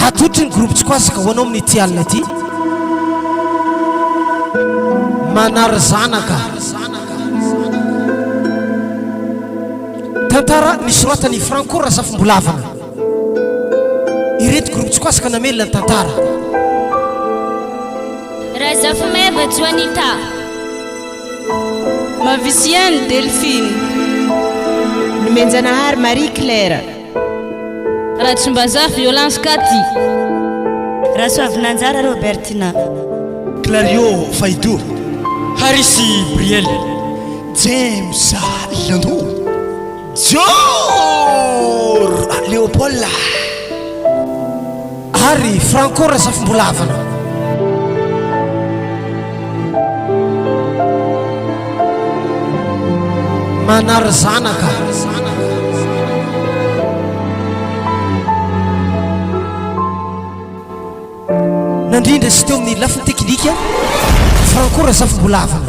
Atolotry ny groupe Tsikwasaka ho anao amin'ity alina ity. Manary zanaka. Tantara nosoratan'i Franco Razafimbolavana. Ireto groupe Tsikwasaka namelona ny tantara. Razafimeva Joanita. Mavisienne Delphine. Nomenjanahary Marie Claire. Ratsimbazaha Violence Cathy. Rasoavinanjara Robertina. Clario Faidou. Harisy Briel. James Landou. Jor Léopold. Ary Franco Razafimbolavana. Manary zanaka. Nandrindra sy teo amin'ny lafiny teknika, Franco Razafimbolavana.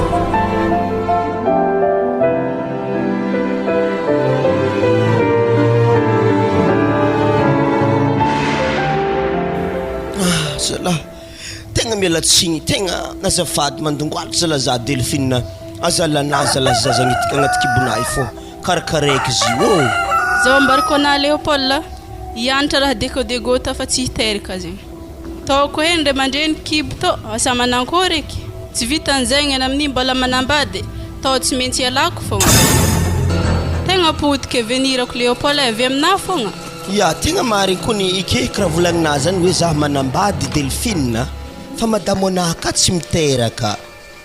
Ah zalah, tegna miala tsigny, tegna azafady mandongo alika zalah za Delphine, azalanah zalah zaza agnaty kibonah io fô karakaraiko izy io ô. Zao ambarako anah Léopold a, hianatra raha dekodego ta fa tsy hiteraka zegny. Taoko heny ray aman-dreny kibo tô, asa manankory eky? Tsy vitan'izegny ana amin'igny mbola manambady, tô tsy maintsy ialako fogna. Tegna potika avenir-ako Léopold e, avy aminah fogna. Ya, tegna marigny kony ikeky raha volagninah zany hoe zah manambady Delphine a, fa madamo anah ka tsy miteraka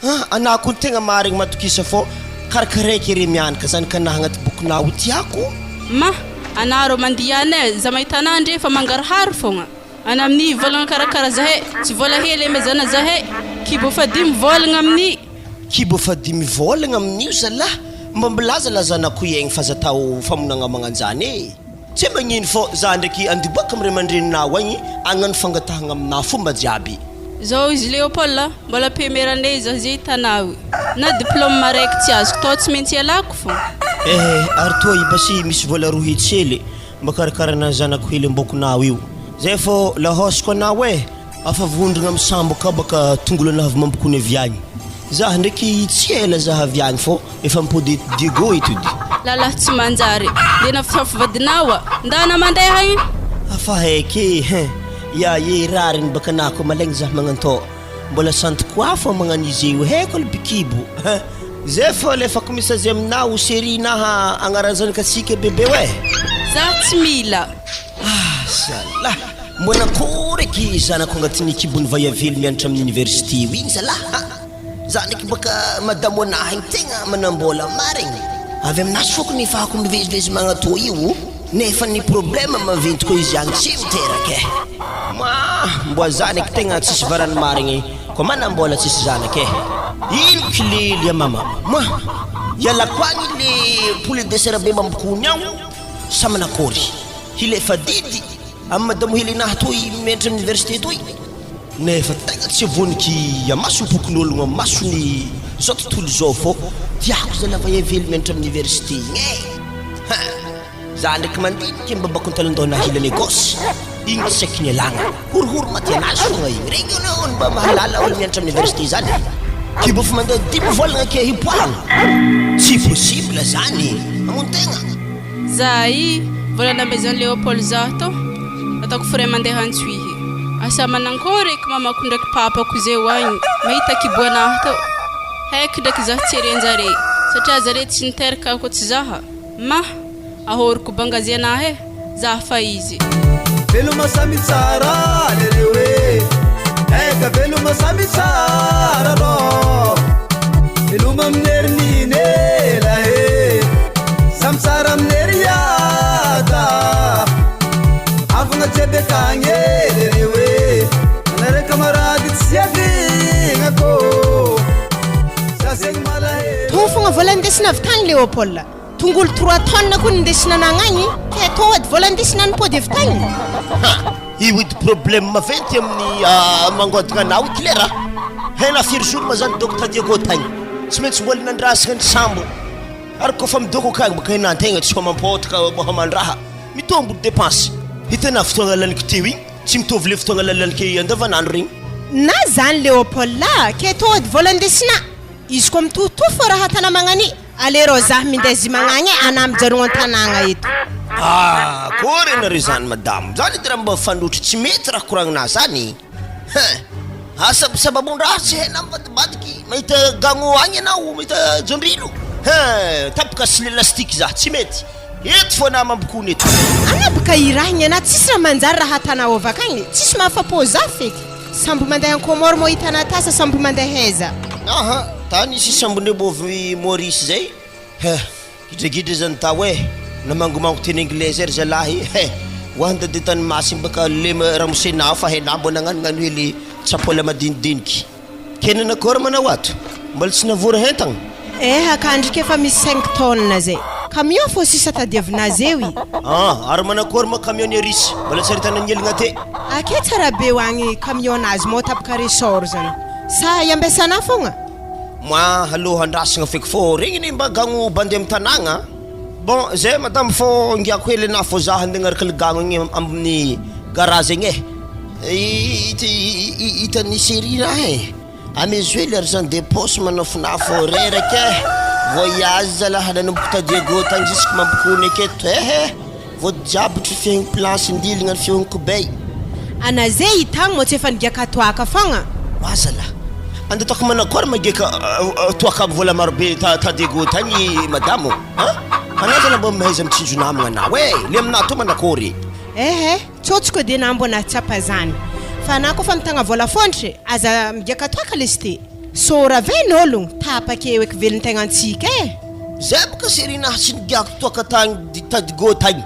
ah, anah kony tegna marigny matokisa fô karakaraiko ere mianaka zany ka anah agnaty bokinah ho tiako. Ma, anah rô mandihy any e, za mahita anah ndre fa mangarihary fogna. Ana amin'ny volagna karakara zahay, tsy vola hely amezana zahay, kibo fa dimy vôlagna amin'ny. Kibo fa dimy vôlagna amin'io zalah, mba milaza lah zanako iegny f'aza atao famonagna magnanjany e! Tsy magnino fô za ndraiky andeha boaka am ray aman-dreninao agny agnano fangatahagna aminah fomba jiaby. Zao izy Léopold a, mbola première année izaho zay hitanao io, na diplôme araiky tsy azoko tao tsy maintsy ialako fô. Ehe, ary toa i Basy misy vola roa hetsy hely Mba karakarana zanako hely ambokonao io. Zay fô lahôsiko anao e! Afa vondrogna am sambo ka baka tongolo anah avy mampikony avy agny. Zah ndraiky tsy ela zah avy agny fô efa mipody eto Diego eto edy. Lalahy tsy manjary. Dia nafitafy vadinao a! Ndana mandeha igny. Afa haiko e! Hein! Ya ye rariny baka anah koa malaigny zah magnantô. Mbola santiko hafa magnano izy io haiko alo bikibo hein! Zay fô alefako message aminao chérie naha agnaran-janakatsika bebe oe! Za tsy mila. Ah zalah! Mbo nakory eky zanako agnatin'ny kibon'ny vaiavelo mianatra amin'ny université io igny zalah a! Za ndraiky baka madamo anahy igny tegna manambola marigny! Avy aminazy foko ny fahako mivezivezy magnatô io. Nefa ny problème maventy koa izy agny tsy miteraka eh! Mah! Mboa zanaky tegna tsisy varany marigny koa manambola tsisy zanaka eh! Ino kilely a mama? Mah! Ialako agny le poulet dessert be mampikony ao sa manakory? Hilefa didy amy madamo Helena toy mianatra amy université toy? Nefa tegna tsy avoniky amasom-pokonologno amasony zao tontolo izao fô tiako zalahy vaiavelo mianatra amy université igny eh! Hein! Za ndraiky mandinika ny babako ntalan-doha hila négoce igny tsy haiko nialagna horohoro maty anazy fogna igny regny olo mba mahalala olo mianatra amin'ny université zany kibo efa mandeha dimy volagna ke hipoahagna tsy possible zany hamono tegna. Za i vola namezan'i Léopold za tô ataoko frais mandeha Antsohihy. Asa manankory eky mamako ndraiky papako zeo agny mahita kibo anahy tô. Haiky ndraiky za tsy eren-jare satria zare tsy niteraka ako tsy zaha. Ma, ahoriko bangazy anah e, zah fa izy. Veloma samy tsara lereo e Eka veloma samy tsara rô Veloma amin'ny herin'ny ela e Samy tsara amin'ny hery hiada Havagna jiaby akagny e lereo e Anareo camarade tsy adignako Za zegny malahelo Tô fogna vola ndesina avy tagny Léopold. Tongolo trois tonnes koa nindesina nagnagny ke tô edy vola ndesina nipody avy tagny. Ha! Io edy problème maventy amin'ny mangodagna anao ity lera. Hena firy jours ma zany doko ta Diego tagny. Tsy maintsy mbola nandrasagna ny sambo. Ary kôfa midoko akagny baka henan-tegna tsy homam-pôtaka homam-draha. Mitombo ny dépense. Hitanà fotoagna laniko teo igny. Tsy mitovy le fotoagna lanilanike andavanandro regny. Na zany Léopold a, ke tô edy vola ndesina, izy koa mitohitohy fô raha tana magnani, ale rô zah minday zy magnagny e, anah mijanogno antanagna eto. Ah, akôry anareo zany madamo, zany edy raha mba mifanotry tsy mety raha koragnina zany hein, asa sababon-draha tsy hainà mivadibadiky, mahita gagno agny anao, mahita jandrilo hein, tapaka sy l'élastique zah, tsy mety. Eto fô nama mbokony eto. Ana boka irahigny ana tsisy raha manjary raha atana ovaka agny tsisy mahafapo za feky sambo mandeha en Comore mô hitana tasa sambo mandeha haiza. Aha, tany isy sambondreo mbô avy Maurice zay he, gidragidra zany tao e, namangomango teny anglais zay ry zalahy he, wanda de tany masigny baka le ramose nao fa henà mbô nagnanognano hely tsapola madinidiniky. Ke nanakôry manao ato? Mbola tsy navory hentagna? Eh akandriky efa misy cinq tonnes zay. Camion fô sisa tadiavinazy eo i. Ah, ary manakôry ma camion ny arisy? Mbola tsy ary tany agnelagna te. Ake tsara be ho agny camion nazy mô tapaka ressort zany. Sa iambesana fogna? Moi aloha andrasagna feky fô regny anie mba gagno bandy am tanagna. Bon zay madame fô ngiako hely anah fô zah andeha agnaraka le gagno igny ambony garage egny eh. Hitan'i chérie raha e! Amezo hely argent de poche manafonafo reraka eh! Voyage zalahy nanomboka ta Diego tagny jusque Mampikony aketo eh! Vao jiabotry fehiny planche ndiligna ny feon'ny kobay. Ana ze hitagny moa tsy efa nigiaka toaka fogna. Wa zalahy! Andeha ataoko manakory magiaka toaka aby vola marobe ta Diego tagny madamo an! Anao zalahy mba mahaiza mitsinjo namagna anao eh! Le aminah tô manakory? Eh eh! Tsôtsiko de na mbô nahatsapa zany fa anah koa fa mitagna vôla fôntry aza migiaka toaka lesy ty sôra ve n'ôlogno tapaka eo eky velon-tegnantsika e! Zay boka chérie nah tsy nigiako toaka tagny tadigo tagny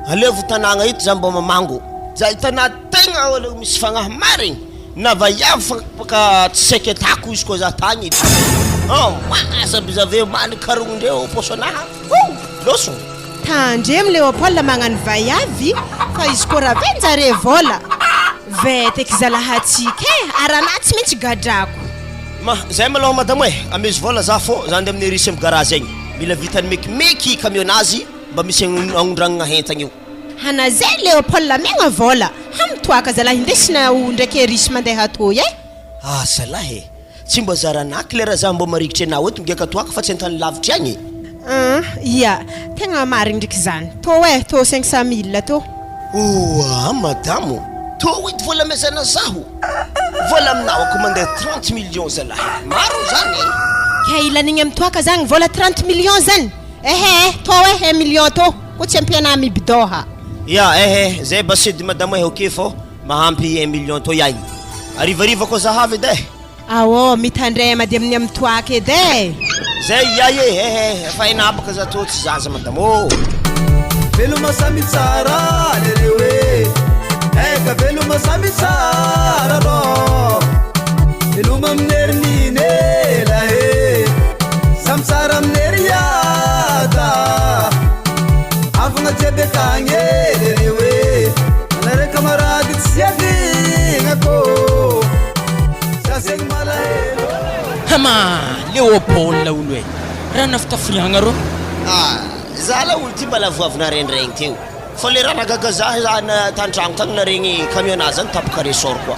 alevo tanagna eto za mba mamango za hitanah tegna olo misy fagnahy marigny na vaiavy fa ka tsy saiky atako izy koa za tagny edy oh asa by zaveo maly karognindreo pôso anaha oh lôso. Tandremo Léopold magnano vaiavy fa izy koa ravenjare vola veteky zalahatsika e ary anah tsy maintsy gadrako. Ma, zay malôha madamo e, amezo vôla za fô za andeha amin'ny erisy am garage agny, mila vitany mekimeky camion-nazy mba misy agnondragnana entagna io. Hana zay Léopold amegna vôla, ha mitoaka zalahy indesina o ndraiky erisy mandeha atoy e. Ah zalahy e! Tsy mba zaranà kle raha za mbô marikitry anao eto migiaka toaka fa tsy an-tany lavitry agny e! An, ia, tegna marigny ndraiky zany. Tô eh, tô 500 mille tô. Oa madamo, tô edy vola amezana zaho? Vola aminao ako mandeha 30 millions zalahy, maro zany e! Ke ilanigny amy toaka zagny vola 30 millions zany? Ehe eh, tô eh, un million tô, ko tsy ampy anah mibidôha. Ia, ehe, zay basedy madamo eh, ok fô mahampy un million tô iagny. Harivariva koa zahava edy eh! Aô, mitandrema dia amin'ny amin'ny toaka edy e! Zay iay e, eh eh, fa hainà baka za tô tsy zaza madama ô! Veloma samy tsara lereo e, eka veloma samy tsara rô, veloma amin'ny herin'iny ela e, samy tsara amin'ny hery ada, havagna jiaby akagny e lereo e, anareo camarade tsy adignako. Hama! Léopold olo e! Raha nafitafiriagna rô. Ah! Za la olo ty mba lavoavy narendraigny teo fa le raha nahagaga za za na tantragno tagny naregny camion zany tapaka ressort koa.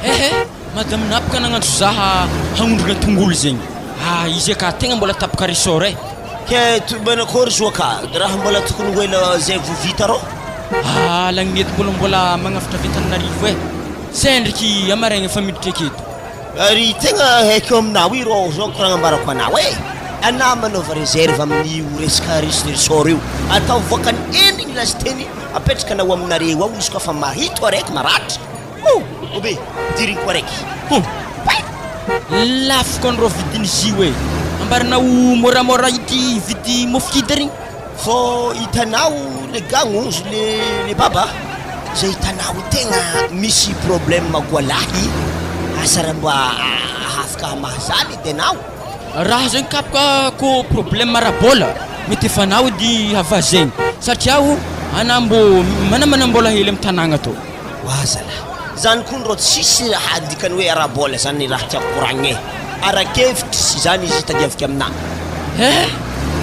Ehe! Madame Napka nagnantso za hagnondrana tongolo zegny. Ah! Izy aka tegna mbola tapaka ressort e! Ke manakôry zoa ka raha mbola tokony ho ela zay vo vita rô? Ah! Lagnety mbola mbola magnafitra avy Antananarivo e! Sendriky amaraigna efa miditra aketo. Ary tegna haiko aminao io rô zao koragna ambarako anao e! Anao manaova reserve amin'io resaka risque de ressort io, ataovy voakany endriny lasiteny apetraka anao aminareo ao izy koa fa mahito araiky maratra oh! Obe dirigny koa araiky oh! Pay! Lafo koa rô vidin'izy io e! Ambaranao môramôra ity hividy mofo kida regny. Fô hitanao le gagno ozy le le baba zay hitanao io tegna misy problème goalahy asa raha mba afaka hamaha zany edy anao. Raha zegny kapoka kô problème ara-bôla mety efa anao edy hava zegny satria o ana mbô manamanam-bôla hely amy tanàgna tô. Oa zalahy, zany koa rô tsisy raha dikany hoe ara-bôla zany raha tiako koragnina e, ara-kevitry zany izy tadiaviko aminà. Eh!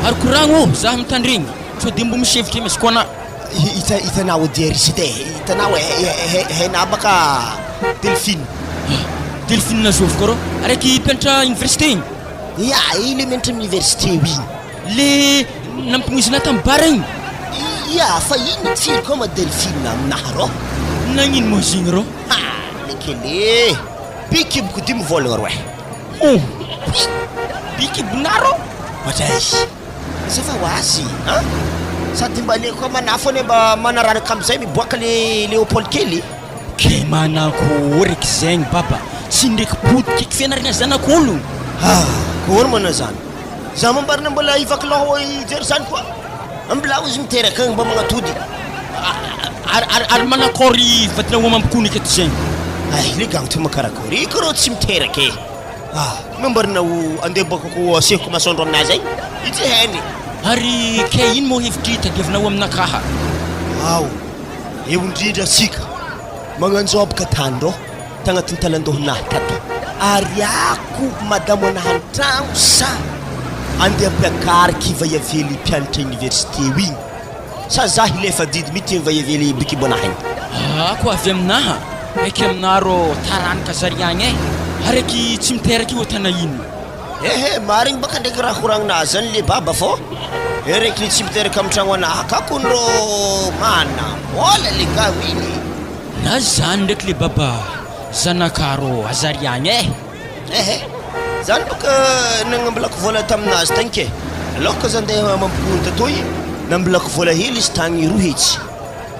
Ary koragno ô, za mitandregny, sao de mbô misy hevitry misy koa anà. Hita hitanao edy Aristide e, hitanao e, hainà baka Delphine. Delphine zovy koa rô? Araiky mpianatra université igny? Ya, i le mianatra amin'ny université io igny. Le nampimoizina tamin'ny bar igny? Ya, fa ino firy koa ma Delphine aminahy rô? Nagnino moa izy igny rô? Ha, lekely e! Be kiboko dimy vôlagna rô e! Oh! Be kibonà rô? Ohatray! Mazava ho azy an! Sady mba le koa manafo anie mba manararaka amizay miboaka le Léopold kely. Ke manakôry eky zegny baba, tsy ndreky potika eky fianaragna zanak'ologno. Ah! Kôry manao zany? Za mambarina mbola hivaky loha hijery zany koa. Ambilao izy miteraka agny mba magnatody. Ary ary ary manakôry vadinao mampikonika eto zegny? Ay le gagno ty makarakôry, io rô tsy miteraka e. Ah, nambarina ho andeha baka ko asehoko masoandro aminazy agny, io tsy hainy. Ary kay ino moa hevitry tadiavinao aminakaha? Ao, eo indrindra asika magnanjôbaka tany rô tagnatin'ny talandohanahy tato. Ary ako madamo anahy an-tragno sa andeha ampiakariky vaiavely mpianatra université io igny? Sa za hilefa adidy mity ny vaiavely bikibo anahy igny? Ako avy aminaha, eky aminah rô taranaka zary agny eh! Araiky tsy miteraka io atana ino? Ehe, marigny baka ndraiky raha koragninazy zany le baba fô e raiky le tsy miteraka am tragno anahy aka kony rô manambola le gars igny. Na zany ndraiky le baba zanaka rô azary agny eh! Ehe, zany bôka nagnambilako vola taminazy tagny ke, alôha ka za ndeha mampikony tatoy, nambilako vola hely izy tagny roa hetsy.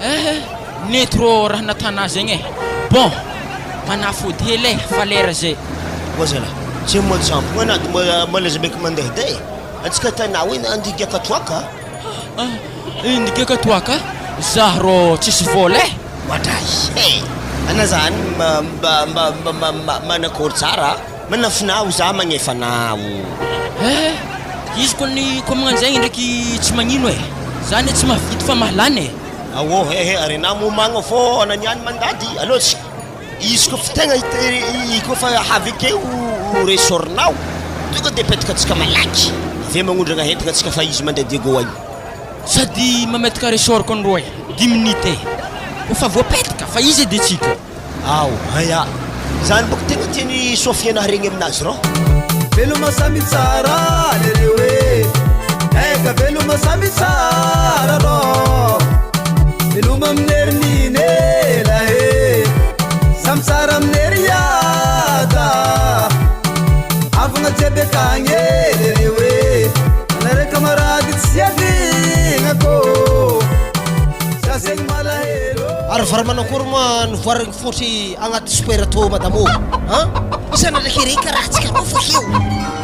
Ehe, nety rô raha natana zegny eh! Bon, manafody hely eh, fa lera zay. Oa zalahy, tsy majampogna anah de mba malaza meky mandeha e, antsika tanà hoe andeha higiaka toaka a. Ah, higiaka toaka? Zah rô tsisy vôla eh! Oadray eh! Ana zany mba mba mba mba mba manakôry tsara a! Manafinao za magnefa anao. Eh! Izy ko ny ko magnanjegny ndraiky tsy magnino eh! Za anie tsy mahavidy fa mahalany eh! Aô eh eh ary anah momagna fô ana niany mandady alô tsy izy koa fa tegna koa fa avy akeo ressort-nao tonga de apetaka antsika malaky avy eo magnondragna entagna antsika fa izy mandeha Diego agny. Sady mametaka ressort ko ndroe dimy minutes e! Efa voapetaka fa iza edy antsika? Ao hay a! Zany bôka tegna tian'i Sophia naharegny aminazy rô. Veloma samy tsara lereo e Eka veloma samy tsara rô Veloma amin'ny herin'ny ela e Samy tsara amin'ny hery hiada Havagna jiaby akagny e lereo e Anareo camarade tsy adignako Za zegny malahelo Ary vary manakory moa ny voary fotry agnaty super tô madame ô? An? Isana ndraiky regny karaha antsika roa fo heo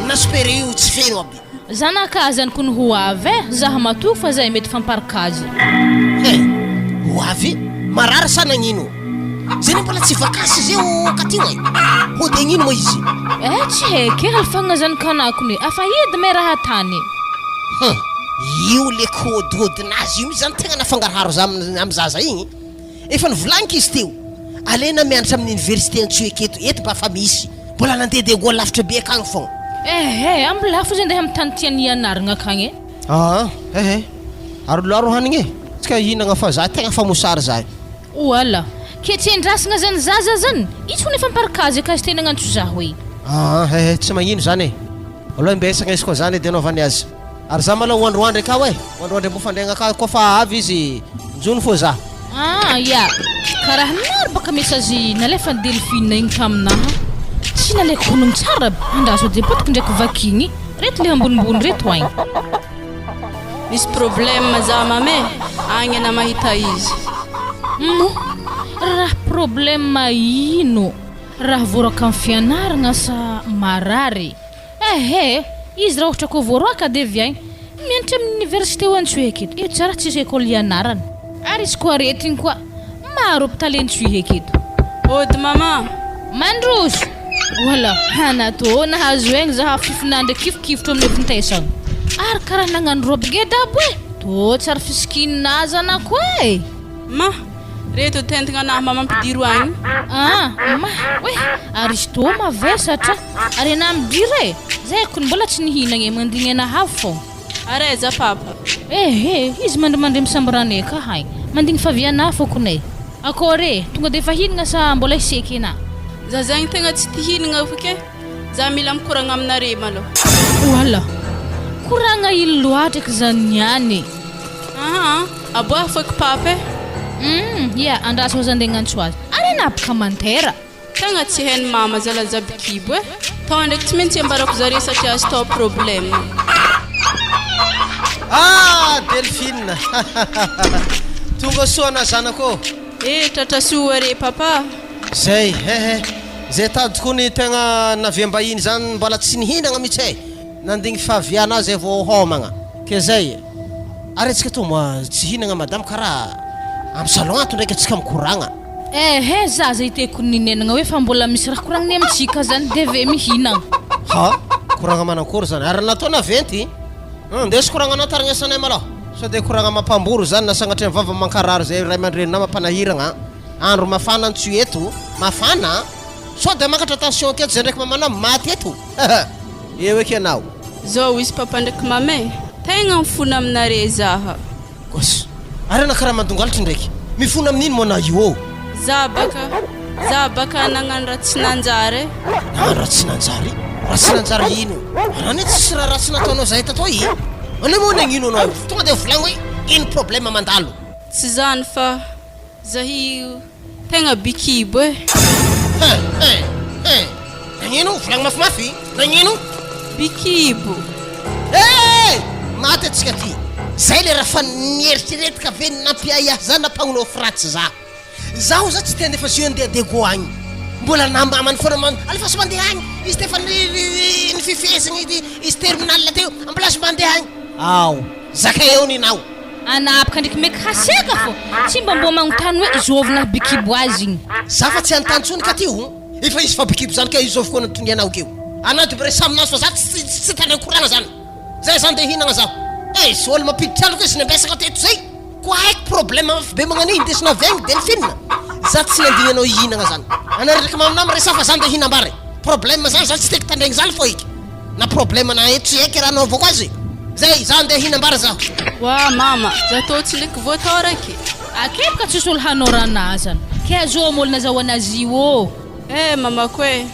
na super io tsy feno aby. Zanaka azany kony ho avy eh, zaha matoky fa zay mety famparikazy. He! Ho avy? Marary sa nagnino? Zay ne mbola tsy vakansy zay ô katio e! Hody agnino moa izy? Eh tsy haiko e, alifagna zanakanakony e, afa edy me raha tany. Hum! Io le kôdôdinazy io mihitsy zany tegna nafangaroharo za amy zaza igny. Efa nivolagniko izy teo, alena mianatra amin'ny université Antsohihy eto, eto mba fa misy. Mbola nandeha de goa lavitra be akagny fogna. Ehe, amby lafo izy andeha amin'ny tany tiany hianaragna akagny e. Aa, ehe, ary laro hanigny e, tsika hihinagna fa za tegna fa mosary za. Oala, ke tsy endrasagna zany zaza zany, izy hono efa miparikazy akazy te nagnantso za hoe. Aa, ehe, tsy magnino zany e, aleo ambesagna izy koa zany edy anaovany azy. Ary za malao hoandroandry akao e, hoandroandry ambofandriagna akao koa fa avy izy njono fô za. Ah ya, karaha maro baka message nalefan'i Delphine igny taminaha, tsy nalaiko honogno tsara aby, andraso de potiky ndraiky vakigny, reto le ambonimbony reto agny. Misy problème za mama e, agny ana mahita izy. Moa raha problème ino? Raha voaraka am fianaragna sa marary? Ehe, izy raha ohatra koa voaroaka dia avy agny mianatra amin'ny université ho Antsohihy eto, eto tsara tsisy école hianarana, ary izy koa aretigny koa maro hôpitaly Antsohihy eto. Ody mama. Mandroso! Voilà, hana tô nahazo aigny zaha fifona ndraiky kifikifitra amin'ny vintesagna. Ary karaha nagnano robe geda aby e! Tô tsary fisikinà zanako e! Ma, reto tentigna anah mama ampidiro agny. Ah, ma, oe, ary izy tô mavesatra. Ary anah midira e! Zay kony mbola tsy nihinagna e, mandigny anah avy fô. Ary aiza papa? Ehe, izy mandrimandry misamboranay ka hay. Mandigny favianà fôkony e. Akôry e, tonga de efa hihinagna sa mbola hiseky enà? Za zegny tegna tsy ti hihinagna fo ke, za mila mikoragna aminare malôha. Oala! Koragna ilo loatra eky zany niany e. Aa, aboaho fo eky papa e. Humm, ia, andraso aza ndeha agnantso azy. Ary enà mpikamantaire. Tegna tsy hainy mama zala jiaby kibo eh! Tao ndraiky tsy maintsy ambarako zare satria azo tao problème. Ah Delphine Tonga soa ana zanako ô! Eh tratra soa re papa. Zay eh eh Zay tady tokoa ny tegna naviam-bahiny zany mbola tsy nihinagna mitsy eh! Nandigny fahaviana zay vao homagna ke zay e! Ary antsika tô moa tsy hihinagna madame karaha am salon ato ndraiky antsika mikoragna. Ehe zaza iteko ninenagna hoe fa mbola misy raha koragniny amintsika zany de ve mihinagna. Ha! Koragna manankory zany? Ary natao naventy? Hum, ndeso koragnanao tarignesanay malôha. Sao de koragna mampambory zany na sagnatria ny vava mankarary zay ray aman-dreninao mampanahiragna an! Andro mafana antsoy eto, mafana an! Sao de mankatra tension aketo zay ndraiky mamanao maty eto! Eo eky ianao. Zao izy papa ndraiky mama e! Tegna mifona aminare zaha. Gosh! Ary ana karaha mandongalitry ndraiky. Mifona amin'ino moa anah io ô? Za baka, za baka nagnano raha tsy nanjary e. Nagnano raha tsy nanjary? Raha tsy nanjary ino? Anah anie tsisy raha ratsy nataonao zahay tato e! Anah moa nagnino anao io? Tonga de volagno hoe ino problème mandalo? Tsy zany fa zahy io Tegna by kibo e. Hein hein hein Nagnino? Volagno mafimafy. Nagnino? By kibo. Hey! Maty antsika ty. Zay le raha fa nieritreretika ve nampiahiahy za nampagnonofy ratsy za. Zaho za tsy te handefa jus andeha Diego agny. Mbola namamany foana man alefaso mandeha agny. Izy te efa nifefezigny izy terminal teo ambilazo mandeha agny. Ao. Zakay eo ninao. Anapaka ndreky meky hasiaka fô tsy mba mbô magnontany hoe zôvy naha bikibo azy igny. Za fa tsy hanontany tsony ka ty o! Efa izy fa bikibo zany ka izy zôvy koa nitonianao keo. Anao de miresaha aminazy fa za tsy tsy tandreny koragna zany. Zay za ndeha hihinagna zaho. Eish olo mampiditra aloka izy nambesaka teto zay. Koa haiko problème mafy be magnano iny ndesina avy agny Delphine. Za tsy nandigny anao hihinagna zany. Anareo ndraiky maminah miresaha fa za ndeha hihinam-bary. Problème zany za tsy tiako tandregny zany fô eky. Na problème na eto tsy haiko raha anaovako azy. Zay, za andeha hihinam-bary zaho. Wa mama, za tô tsy leky voatao raiky. Akepo ka tsisy olo hanao raha zany. Ke zo mo olo nazahoana azy io ô. Eh mamako eh,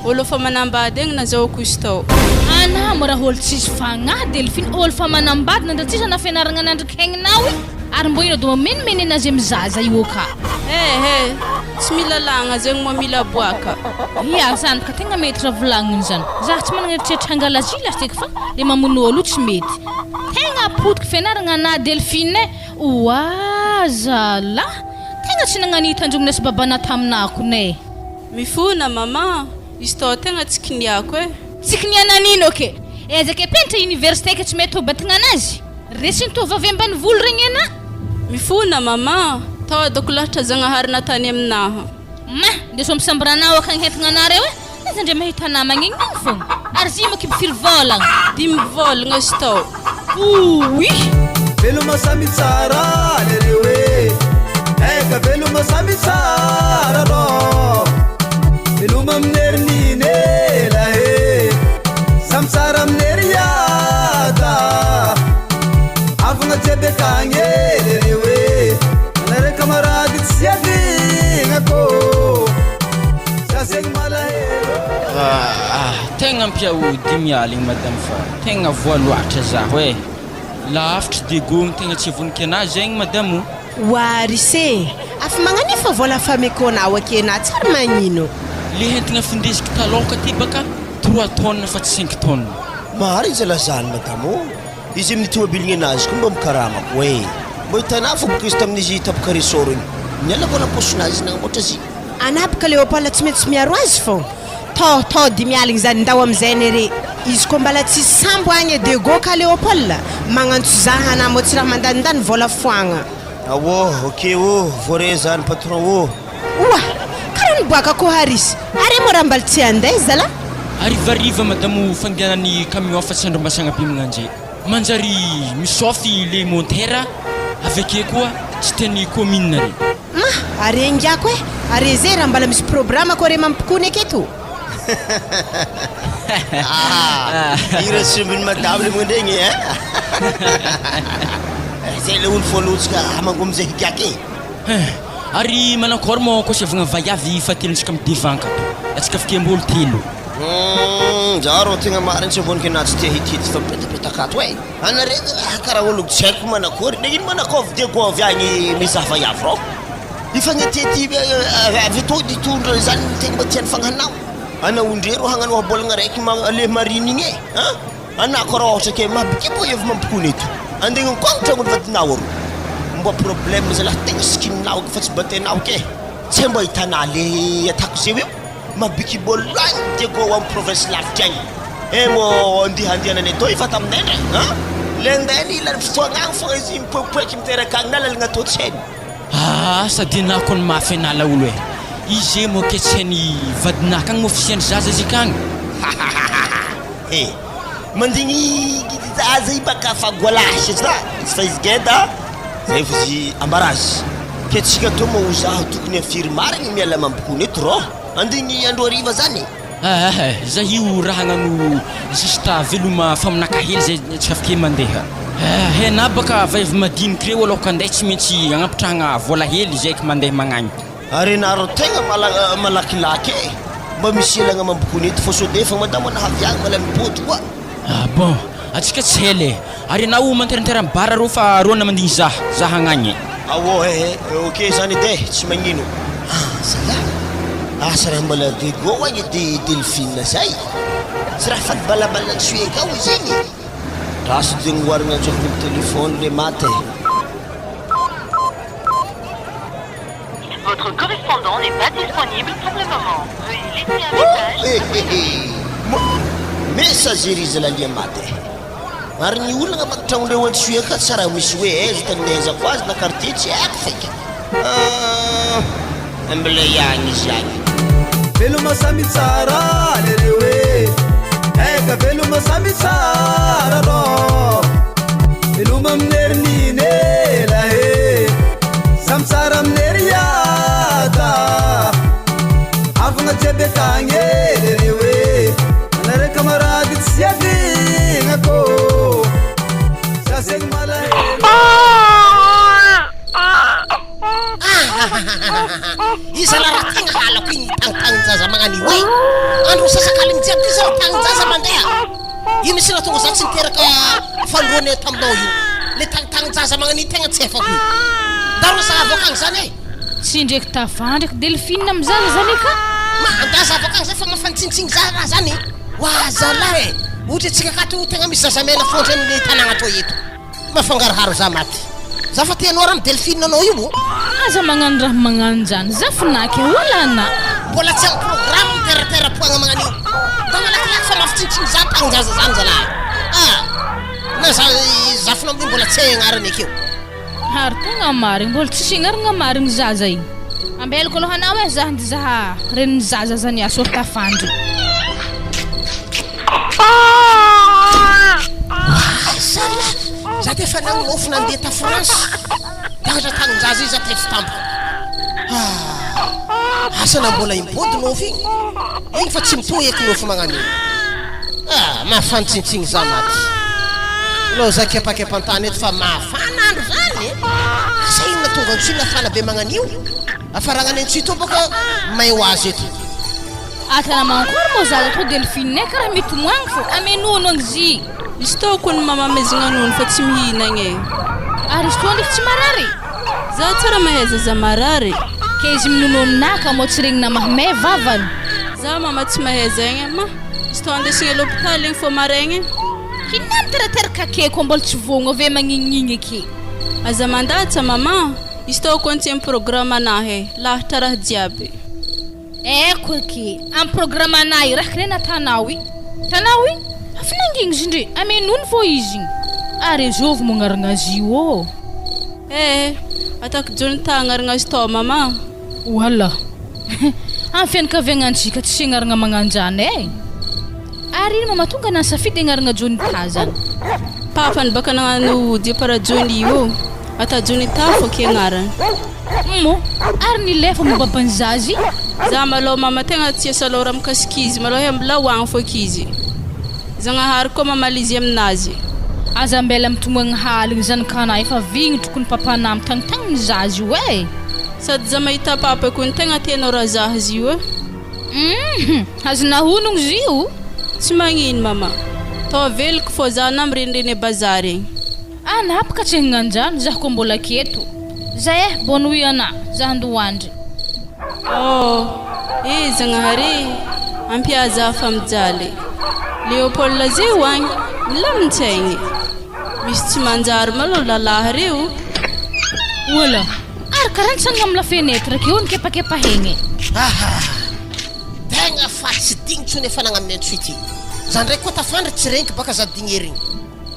olo efa manambady egny nazahoako izy tao. Anah mo raha olo tsisy fagnahy Delphine, olo fa manambady nandra tsisy ana fianaragna nandriky hegninaoy ary mbo ino do mamenimenena azy amy zaza io ka. Eh eh, tsy mila lagna zegny moa mila aboaka. Ia zany ka tegna mety raha volagniny zany. Zah tsy managna eritreritra hangala zila azy teky fa le mamono olo io tsy mety. Tegna potiky fianaragna anah Delphine eh. Oa zalah! Tegna tsy nagnano hitandromina sy babanah taminah kone eh. Mifona maman, izy tao tegna tsy kiniako eh. Tsy kiniana nino ke? Ezaka mpianatra université ke tsy mety ho batignanazy? Resin'ny tovovavy ambanivolo regny anah. Mifona maman, tao doko lahatra Zagnahary natany aminaha. Ma, ndeso ampisamboranao akagny entagna anareo e, aiza ndre mahita namagna igny igny fogna, ary zy moa kibo firy vôlagna? Dimy vôlagna izy tao. Ouii. Veloma samy tsara lereo e Eka veloma samy tsara rô Veloma amin'ny herin'ny ela e Samy tsara amin'ny hery hiada Havagna jiaby akagny e lereo e Anareo camarade tsy adignako Za zegny malahelo Ah, tegna ampiaody miala igny madame fa tegna voa loatra zaho eh. Lavitry Diego igny tegna tsy vonoky anahy zegny madame o. Oa ry se, afa magnanefa vola fameko anao ake na tsy ary magnino. Le entigna findesiko taloha ty baka trois tonnes fa tsy cinq tonnes. Marigny zalahy zany madame ô! Izy amin'ny tomobilignenazy koa mba mikarama koa e! Mbô hitanà fô boka izy tamin'izy tapaka ressort igny. Niala vôla am-paosinazy nagnamboatra azy igny. Anà boka Léopold tsy maintsy miaro azy fô. Tao tao 25 zany ndao amizay ne re. Izy koa mbala tsisy sambo agny e Diego ka Léopold, magnantso zah anà mbô tsy raha mandanindany vôla foagna. Aô, ok ô, voaray zany patron ô. Oa! Karaha niboaka koa Harisy, are moa raha mbala tsy handeha zalah? Harivariva madamo fandehanan'ny camion fa tsy andrombasagna be magnanjay. Manjary misôfy le montera avy ake koa tsy tian'ny commune re. Ma! Are ingiako eh! Are ze raha mbala misy programa ko are mampikony aketo. Ah! Hira sombin'i madame le mandregny eh! Zay le olo voalohantsika hamango amizay higiaka e. Hein! Ary manakôry moa kôsevagna vaiavy fahatelontsika midevanka ato? Atsika fikembolo telo. Humm za rô tegna marigny tsy avonika na tsy te hitety fa mipetapetaka ato e! Anare karaha olo tsy haiko manakôry, nagnino manakôvy Diego avy agny mizaha vaiavy rô? Ifagnetety avy etoa nitondra zany ny tegna mba tian'ny fagnahinao? Anao ndre rô hagnano ohabolagna raiky ma le marine igny e! An! Anah koa raha ohatra ke mabikibo ev mampikony eto andeha koa tragnony vadinao aro mba problème zalahy tegna sikininao fa tsy batenao ke tsy mba hitanà le atako zeo io mabikibo loagny diego am province lavitra agny eh mbô andeha andehanany etoy fa taminay ndray an le nday nila fotoagna agny fogna izy mipoipoiky miteraka agny na lalagna tô tsy hainy. Aa sady enah kony mafy anah laolo e! Izy moa ke tsy hainy vadinah kagny moa fisiany zaza izy kagny? Hahahaha he! Mandigny zaza i baka fa goalasy za izy fa izy geda zay fa izy ambarazy ke tsika tô moa ho zaho tokony afiry marigny miala mampikony eto rô! Andigny andro hariva zany e! Aa za io raha hagnano juste veloma famonaka hely zay tsy afake mandeha. Henà baka vaiavy madiniky reo aloha ka ndeha tsy maintsy agnampitrahagna vola hely zay ka mandeha magnagny. Ary enareo tegna malakilaky e! Mba misy elagna amam-bokony eto fô sode efa madama nahavy agny mala mipody koa. Ah bon! Atsika tsy hela e! Ary enao manterantera am bar arô fa rô na mandigny zah, zah hagnagny e! Ao eh eh, ok zany edy e, tsy magnino. Ah zalahy, asa raha mbola Diego agny edy Delphine zay? Tsy raha faly balabala tsy hoe ao izy igny e! Raha tsy de noharina antsoiko am téléphone le maty e! Votre correspondant n'est pas disponible pour le moment. Veuillez laisser un message après le bip. Messagerie zalahy maty e! Ary ny olagna manko tragnondreo Antsohihy tsy raha misy hoe aiza tany nahaizako azy na quartier tsy haiko feky. Ah, mbola ihany izy agny. Veloma samy tsara lereo e Eka veloma samy tsara rô Veloma amin'ny herin'iny ela e Samy tsara amin'ny hery hiada Havagna jiaby akagny e lereo e Anareo camarade tsy adignako Za zegny malahelo Iza la raha tegna halako igny mitagntagnin-jaza magnano io e! Andro misasakaligny jiaby ty za mitagnin-jaza mandeha. Io mihitsy nahatonga za tsy niteraka fanindroany taminao io. Le tagntagnin-jaza magnano io tegna tsy efako io. Ndao za avoaka agny zany e! Tsy ndraiky tavandriko Delphine am zaza zany ka! Ma, andao za avoaka agny zay fa mafanintsinitsigny za raha zany e! Oa zalahy e! Ohatra antsika akato tegna misy zazamena fôndry amin'ny tanagna tô eto. Mafangaroharo za maty. Za fa te hanao raha am Delphine anao io o. Aza magnano raha magnano zany zafinaky e olana. Mbola tsy am programme miteratera poagna magnano io. Mba malakilaky fa mafy tsintsiny za tagnin-jaza zany zalahy ah. Na za zafinao amin'io mbola tsy hay agnarany akeo. Ary tegna marigny mbola tsisy agnaragna marigny zaza igny. Ambelako aloha anao e za handizaha renin'ny zaza zany aso ry tafandry. Zala, za ty efa nagnonofy nandeha ta France. Takatra tanin-jaza io za tefy tampoka. Ah, asa na mbola impody nofy igny. Igny fa tsy mitohy eky nofy magnano igny. Ah, mafantsintsigny za maty. Aleo za kepakepa an-tany eto fa mafana andro zany e. Asa inona tonga antsoy nafana be magnano io. Afaragna any antsoy tô bôka may ho azy eto. Ata mankory moa zaza tô Delphine karaha mitomoagny fô amenono agny. Izy tô kony mamamezigna nono fa tsy mihinagna e. Ary izy tô ndraiky tsy marary? Za tsara mahay zaza marary. Ke izy minono aminah ka moa tsy regnina mahmay vavany? Za mama tsy mahay zegny e ma. Izy tô andesigna l'hôpital igny fô maraigny e. K'inona miterateraka ake koa mbola tsy vogno ave magnignigny ake. Aza mandatsa mama, izy tô kony tsy am programme anah e, lahatra raha jiaby. Eko aky, am programme anah io raha kle natanao i. Tanao i? Afa nangigny izy ndre, amenono vao izy igny. Ary azovy moa agnaragna azy io ô? Eh, ataoko Jonathan agnaragna azy tao mama. Wala. Am fianakaviagna antsika tsisy agnaragna magnanjany eh. Ary ino ma mahatonga anah nisafidy agnaragna Jonathan zany? Papany baka nagnano départ Johnny io. Ata Jonathan fô ke agnarany. Mo, ary nilefa mo baban'i zaza i? Za malôha mama tegna tia salôha raha mikasiky izy malôha he mbola hoagny fô kizy. Zagnahary koa mamaly izy aminazy. Aza ambela mitomoagna haligny zany ka anah efa vignitro kony papanah mitagnitagny ny zaza io eh! Sady za mahita papa kony tegna tianao raha zah zio eh! Humm! Azonah honogno zio? Tsy magnino mama, tô veloko fô za na mirenireny a bazary egny. Anah baka tsy hagnanjany zah ko mbola aketo. Zay eh, bonne nuit anah, zah andoha hoandry. Oh! Eh Zagnahary eh! Ampia za fa mijaly. Léopold ze ho agny, milamin-tsaigny. Misy tsy manjary malôha lalahy reo. Oala! Ary karaha nitsangana am la fenêtre akeo nikepakepahegny. Aha! Tegna fa tsy digny tsony efa nagnaminy antso ity. Za ndraiky koa tafandry tsy regniky baka za dignery igny.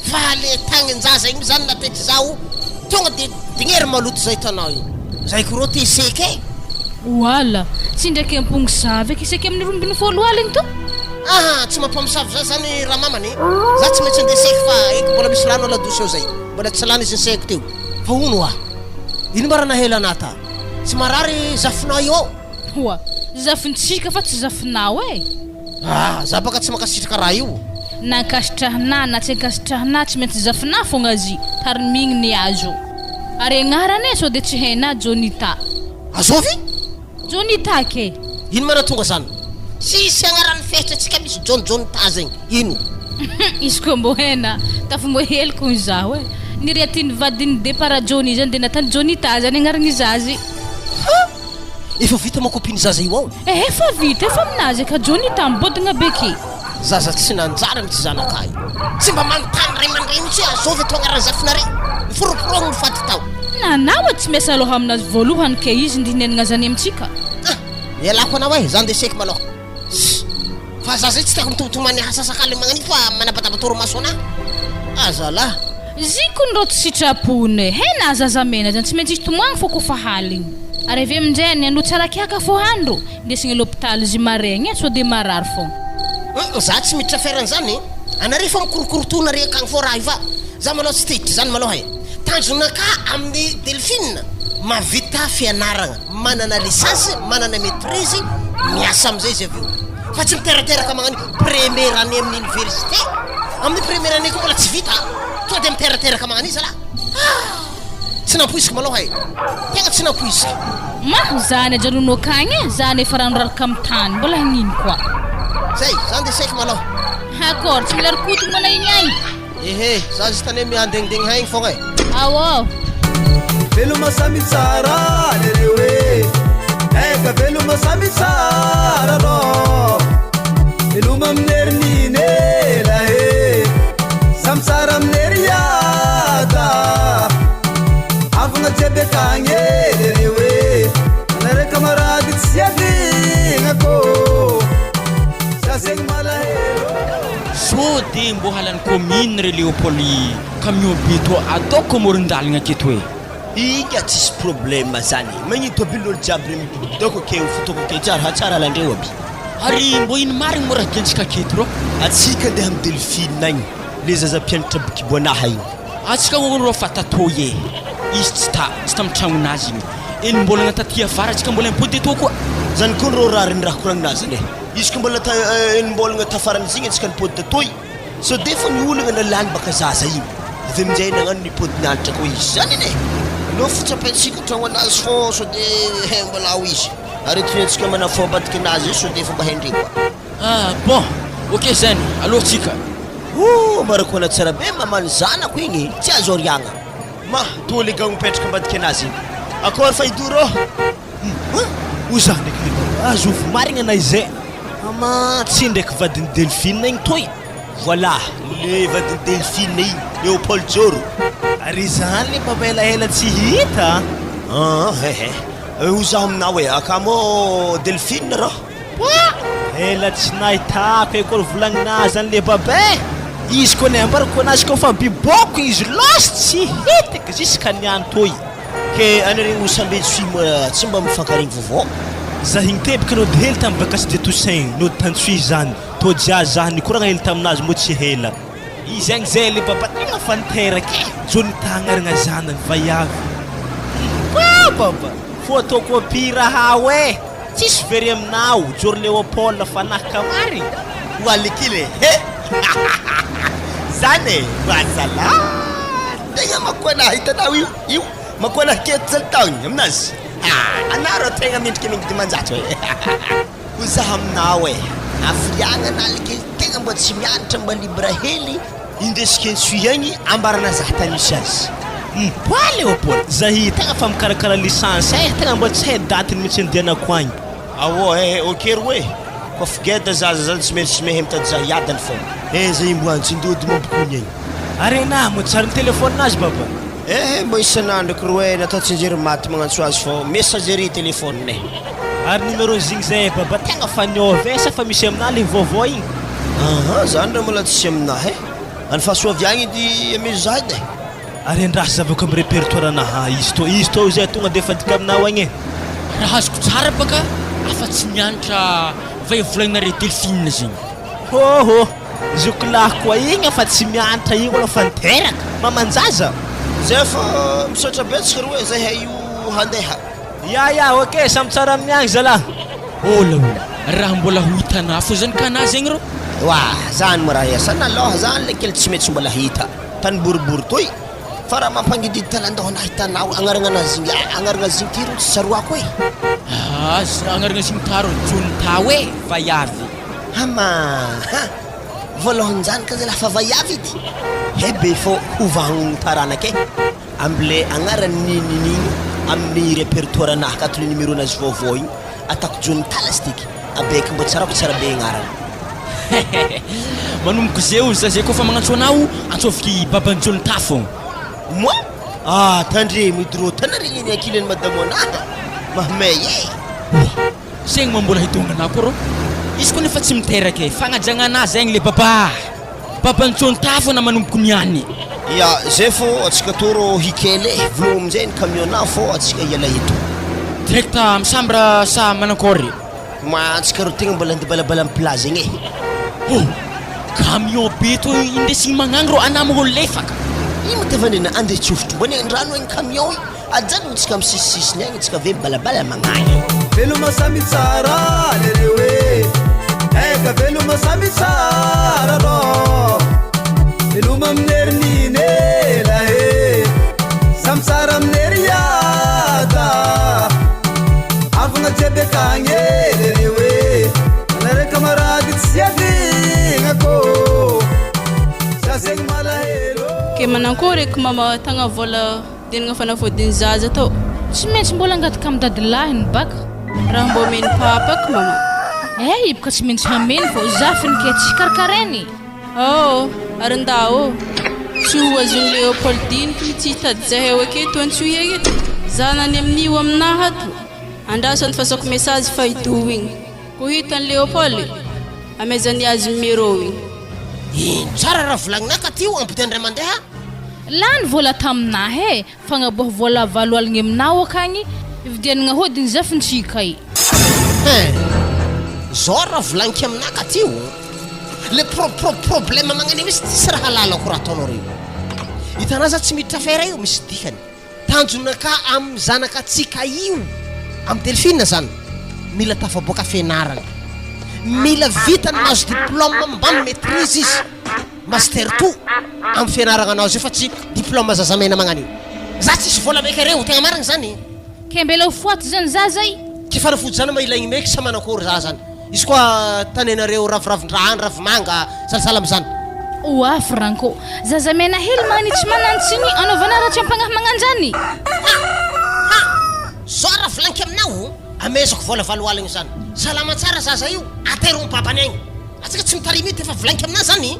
Fa le tagnin-jaza igny zany natetry zaho tonga de dignery maloto zay hitanao io. Zay ko rô te seky e. Oala! Tsy indraiky ampongo zavy eky isaky amin'ny 12 aligny to. Aha, tsy mampamosavy za zany ramamany e. Za tsy maintsy andeha seky fa eky mbola misy rano aladosy ao zay. Mbola tsy lany izy nisehiko teo. Fa hono hoa, ino mba raha nahela anah ta? Tsy marary zafinao io ao? Hoa, zafintsika fa tsy zafinao e! Ah, za baka tsy mankasitraka raha io. Na ankasitrahinà na tsy ankasitrahinà tsy maintsy zafinà fogna zy, tarimigny ny azo. Ary agnarany e sao de tsy hainà Jonita. Azovy? Jonita ke! Ino ma nahatonga zany? Tsisy agnaran'ny fehitra tsika misy John Jonita zegny, ino? Izy koa mbô hainà, tafo mbô heloko hoy zaho e! Niriatin'ny vadin'ny depart Johnny zany de natany Jonita zany agnaragny zazy. Ha! Efa vita manko ampiany zaza io ao. Eh efa vita, efa aminazy ka Johnny tam bodogna be ke. Zaza tsy nanjary mitsy zanakay. Tsy mba manontany ray aman-dreny mitsy hoe azovy atao agnaran'ny zafinareo. Niforoporogno ny faty tao. Nanao e tsy miasa loha aminazy voalohany ke izy ndinenagna zany amintsika. Ah! Ialako anao eh, za ndeha seky malôha. Ss! Fa za zay tsy tiako mitomtomany hasasak'aligny magnan'io fa manabataba torimaso anah. Ah zalah! Ziko ny rô tsy sitrapony e! He na zazamena zany tsy maintsy izy tomoagny fô kofa haligny. Ary avy aminjay ny andro tsara kiaka fô andro, ndesigny l'hôpital zy maregny e, sao de marary fogna. Hum za tsy miditra affaire an'zany e! Anareo efa mikorokoro nare akagny fô raha io fa za malôha tsy te hiditra zany malôha e! Tanjonakà amin'ny Delphine mavita fianaragna. Manana licence, manana maitrise, miasa amin'izay izy avy eo. Fa tsy miterateraka magnano première année amin'ny université. Amin'ny première année koa mbola tsy vita. Tonga dia miterateraka magnano iza lah. Ah! Tsy nampoiziko malôha e. Tegna tsy nampoiziko. Ma, zany ajanonao akagny e, zany efa rano raraka amin'ny tany, mbola hagnino koa. Zay, zany dia saiky malôha. Accord, tsy mila rokotiny moa na igny agny. Ehe, za juste anie miandegndegny haigny fogna e. Ao. Veloma samy tsara lereo e Eka veloma samy tsara rô Veloma amin'ny herin'iny ela e Samy tsara amin'ny hery iada Havagna jiaby akagny e lereo e Anareo camarade tsy adignako Za zegny malahelo Sao de mbô halan'ny commune re Léopold camion be toa ataoko amoron-dalagna aketo e. Inga tsisy problème zany e, magnino tôbily olo jiaby re mibodidoko akeo fotoko akeo tsara ha tsara alandreo aby. Ary mbô ino marigny moa raha diantsika aketo rô? Atsika andeha am Delphine agny le zaza mpianatra bikiboanaha igny. Atsika hono rô fa tatô e, izy tsy ta tsy tam tragnonazy igny, enim-bolagna taty afara atsika mbola mipody etô koa. Zany koa rô rariny raha koragninazy zany e. Izy ko mbola ta enim-bolagna tafaran'izy igny antsika nipody tatoy, sao de efa ny olagna nalany baka zaza igny, avy aminjay nagnano nipody nianatra koa izy, zany anie aleo fitsapaintsika tragno anazy fô sao de he mbola ao izy, ary tiantsika manafô ambadiky anazy io sao de efa mba haindreo koa. Ah bon, ok zany, aleo tsika. Ooh ambarako anao tsara be maman ny zanako igny tsy azo ariagna. Ma, toa le gaogno mipetraka ambadiky anazy igny. Akôry fa hidoro ô. Hum! Ho za ndraiky le baba azovy marigna na izay ama tsy ndraiky vadin'i Delphine igny toy. Voilà, le vadin'i Delphine igny, Léopold Joro. Ary izany le baba elaela tsy hita a! Aa he he, ho zaho aminao e, akamo Delphine rô. Poa! Ela tsy nahitako e, kôry volagnina zany le baba e! Izy kô nambarako anazy kô fa bibôko izy lôsy tsy hitako jusqu'à niany toy. Ke anareo samby tsy tsy mba mifankaregny vaovao. Zah igny teboka nody hely tam vakansy de Toussaint nody tany Suisse zany tô jiazy zah nikoragna hely taminazy moa tsy hela. Izy agny zay le baba tegna fa niteraka e! Jony tagnarigna zanany vaiavy. Hum baba! Fô ataoko ampy raha ao e! Tsisy very aminao Jory Léopold fa naka marigny. Ho alikile he! Zany e! Mazalahy! Tegna makoana hitanao io io makoana keto zany taogny aminazy. Ah, anao rô tegna mendrika mingy 500 e. Ho za aminao e! Hafiriagna analiky tegna mba tsy mianatra mba libre hely indesiko antsoy agny ambarana za tany misy azy. Mpoa Léopold, zahy tegna fa mikarakara licence e, tegna mba tsy hay datiny mihitsy andehanako agny. Aoa eh ok ro eh! Koa fgeda zaza zany tsy maintsy mehy mitady za hiadany fô. Eh zay mbo antsindodo mampikony agny. Ary enah moa tsary ny telephone azy baba. Eh mbo isan'andro ko roe natao tsinjery maty magnantso azy fô messagerie telephone eh. Ary numéro zigny zay baba tegna fa niova eh sa fa misy aminah le vaovao igny. Aha zany raha mbola tsisy aminah eh. Any fahasoaviagna edy amezo za edy eh. Ary andraso zavako am repertoire anaha izy tô izy tô zay tonga de efa adika aminao agny eh. Raha azoko tsara baka afa tsy nianatra vay volagnareo Delphine zegny. Hôhô! Zoky lahy koa igny efa tsy mianatra igny olo efa niteraka, maman-jaza. Zay fa misaotra betsaka roe zahay io handeha. Ya ya ok samy tsara amin'ny agny zalah. Ola o! Raha mbola ho hitanà fo zany kanà zegny rô. Oa! Zany moa raha iasana aloha zany le kely tsy maintsy mbola hita tany boribory toy fa raha mampangididy talandoha anah hitanao agnarana anazy igny agnarana azy igny ty rô tsy tsaroako e. Aza agnarana azy igny taro Jonta oe vaiavy. Hama ha! Voalohan-jany ka zalahy fa vaiavy ity. He be fô ho vagnogno taranaka e! Amle agnarany nini igny amin'ny repertoire anahy akato le numéro nazy vaovao igny atako John Talas tiky abeky mbô tsarako tsara be agnarany. Hehehe manomboko zeo za zay kôfa magnantso anao antsôviky baban'i John Ta fôgna. Moi? Ah tandremo edy rô tanarigny ny ankilany madamo anahy mahmey e! Oa! Zegny moa mbola hidongana anah koa rô. Izy koa nefa tsy miteraka e. Fagnajagna anah zegny le babà. Baban'i Tsôntà fôna manomboko niany. Ya, zay fô atsika tô rô hikely e. Vologno aminjay ny camion-nà fô atsika hiala eto. Direct am chambre sa manankôry? Ma antsika rô tegna mbola andeha balabala am plage agny e. Oh! Camion be tô indesigny magnagny rô anah moa lefaka. Ino moa tavandrina andeha tsofotro mbô anie andrano agny camion i. Ajanony tsika am sisisisiny agny tsika ve mibalabala magnagny. Veloma samy tsara lereo e Eka veloma samy tsara rô Veloma amin'ny herin'iny ela e Samy tsara amin'ny hery hiada Havagna jiaby akagny e lereo e Anareo camarade tsy adignako Za zegny malahelo Ke manankory eky mama tagna vola Dinagna fanafodiny zaza tô. Tsy maintsy mbola angataka am dadilahiny baka. Raha mbô omeny papa ko mama. Eh iboka tsy maintsy hameny fô zafiny ke tsy karakarainy. Oh ary ndà ô. Tsy ho azon'i Léopoldine ko mitsy hitady zahay ao aketo antsoy aketo. Zanany amin'io aminahy ato. Andraso andifasako message fa idoho igny. Ko hitan'i Léopold, amezany azy numéro igny. Ino tsara raha volagninà ka ty ampody andray mandeha. Lany vola taminah e, fagnaboha vola valo aligny aminao akagny, ividianagna hodiny zafintsika e. Hein! Zao raha volagniko aminà ka ty o! Le pro pro problème magnan'io mihitsy tsisy raha lalako raha ataonareo io. Hitanà za tsy miditra affaire io misy dikany. Tanjona ka amin'ny zanakatsika io, amin'ny Delphine zany, mila tafaboaka fianarana, mila vita ny mahazo diplôme mbamy maitrise izy, master tout amin'ny fianaragna anazy io fa tsy diplôme zazamena magnano io. Za tsisy vola meky reo, tegna marigny zany. Ke mbela ho foaty zany zaza i. Ke fanafody zany ma ilaigny meky sa manakôry za zany. Izy koa tanenareo raviravin-draha any ravimanga salasala amizany. Oa Franco, zaza mena hely magnitsy manantsigny anaovana ratsy ampagnahy magnanjany. Ha! Ha! Zao raha volaniko aminao, amezako vola valo aligny zany. Salama tsara zaza io, atero am babany agny. Atsika tsy mitarimy io defa volaniko aminao zany.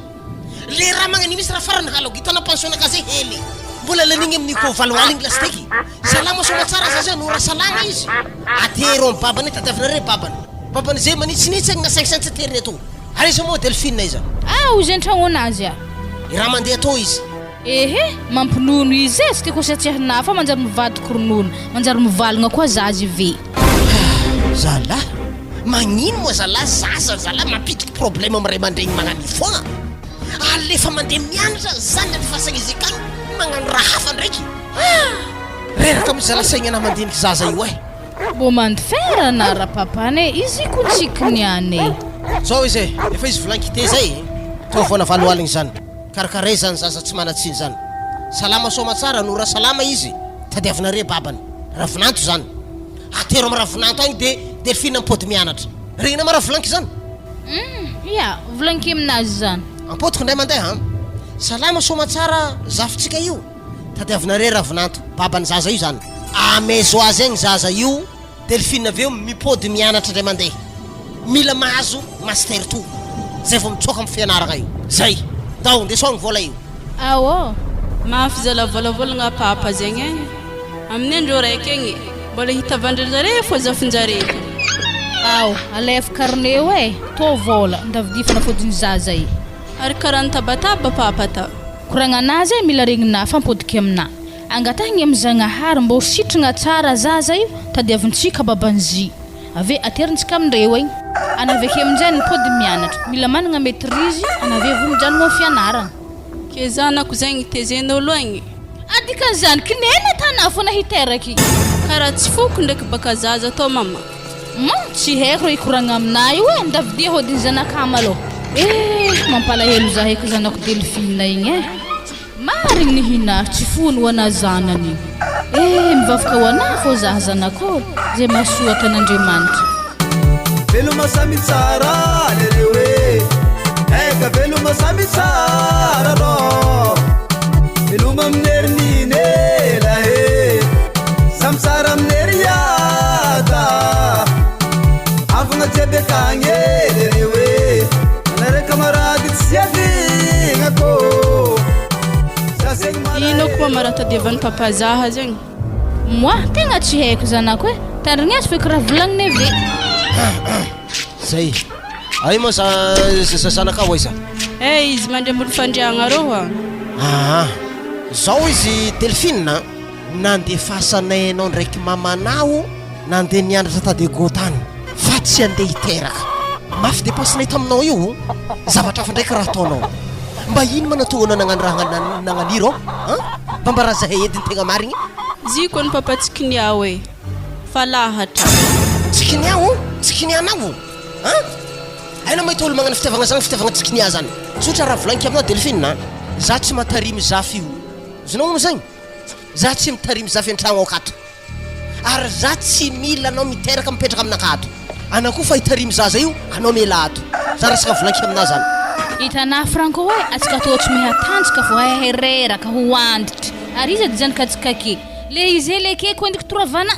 Le raha magnan'io misy raha farany halako hitanao pension nakahy zay hely. Mbola lanigny amin'io koa valo aligny lasiteky. Salama soamatsara zaza io, nora salama izy. Atero am babany tadiavinareo babany. Babany zay manitsinitsy agny na 500 tsy ateriny ato. Ary iza moa Delphine iza? Ah ozy antragnon'azy ah. I raha mandeha tô izy. Ehe, mampinono izy e, tsy tiako asiatsiahina fa manjary mivadiko ronono, manjary mivalogna koa zaza ve. Ah zalah, magnino moa zalah zaza zalah mampiditry problème am ray aman-dregny magnano io foagna, alefa mandeha mianatra zany alefasagna izy akagny magnano raha hafa ndraiky, ah reraka mitsy zalah saigna anah mandiniky zaza io eh. Mbô mandifera na rapapana e, izy ko tsiky niany e. Zao izy e, efa izy volankite zay, tao vola valo aligny zany. Karakaray zany zaza tsy manan-tsiny zany. Salama soamatsara, nora salama izy, tadiavinareo babany. Ravinanto zany. Atero am ravinanto agny de Delphine mipody mianatra. Regnina ma raha volaniko zany? Humm, ya, volaniko aminazy zany. Ampodiko indray mandeha an. Salama soamatsara zafintsika io. Tadiavinareo ravinanto, baban'ny zaza io zany. Amezo azy agny zaza io. Delphine avy eo mipody mianatra indray mandeha. Mila mahazo master toa. Zay vao mitsoaka am fianaragna io. Zay. Ndao, ndeso agny vola io. Ao ô! Mafy zala volavolagna papa zegny e! Amin'ny andro raiky igny mbola hitavandra zare fô zafinjare. Ao, alefa carnet io e! Tô vola, ndavidia fanafodin'ny zaza e! Ary karaha nitabataba papa ta. Koragnanazy e mila regninà fa mipodiky aminà. Angatahigny am Zagnahary mbô sitragna tsara zaza io tadiavintsika baban'zy ave aterintsika amindreo egny ana aveke aminjay nipody mianatra mila managna maitrise ana ave vo mijanogno am fianaragna. Ke zanako zegny tezen'olo agny. Ah dikan'izany kinena tanà fona hiteraky. Karaha tsy foko ndraiky baka zaza atao mama. Humm tsy haiko raha hikoragna aminà io e, ndavidia hody ny zanakà malôha. Eh mampalahelo za eky zanako Delphine igny eh. Marigny ny hinah tsy foany ho anah zanany io eh mivavaka ho anah fô zah zanakô zay mahasoa atan'Andriamanitra. Veloma samy tsara lereo e Eka veloma samy tsara rô Veloma amin'ny herin'iny ela e Samy tsara amin'ny hery iada Havagna jiaby akagny e lereo e Anareo camarade tsy adignako Za zegny Ino koa ma raha tadiavan'i papa zaha zegny? Moi, tegna tsy haiko zanako e, tandrigneso feky raha volagniny ave. Zay. Ay moa za za zanakao aiza? Eh izy mandry ambony fandriagna arô hoa. Aa. Zao izy Delphine a, nandefasanay anao ndraiky mamanao nandeha nianatra ta Diego tany fa tsy andeha hiteraka. Mafy dépense-nay taminao io, zavatra hafa ndraiky raha ataonao. Mba ino ma nahatonga anao nagnano raha nagnan'iro an? Mba mba raha zahay edy ny tegna marigny. Zy kony papa tsy kiniao e! Fa lahatra. Tsy kiniao? Tsy kinianao? An? Hainao mahita olo magnano fitiavagna zany fitiavagna tsy kinia zany. Tsotra raha volagniko aminao Delphine an! Za tsy matarimy zafy io. Azonao ono zegny? Za tsy mitarimy zafy antragno akato. Ary za tsy mila anao miteraka mipetraka aminakahy ato. Anao koa fa hitarimy zaza io anao mialà ato. Za resaka volagniko aminà zany. Hitanà Franco hoe atsika toa tsy mihatanjaka fô hay reraka ho anditry. Ary iza dy zany katsikake? Le izy le ekeko endriky toravana.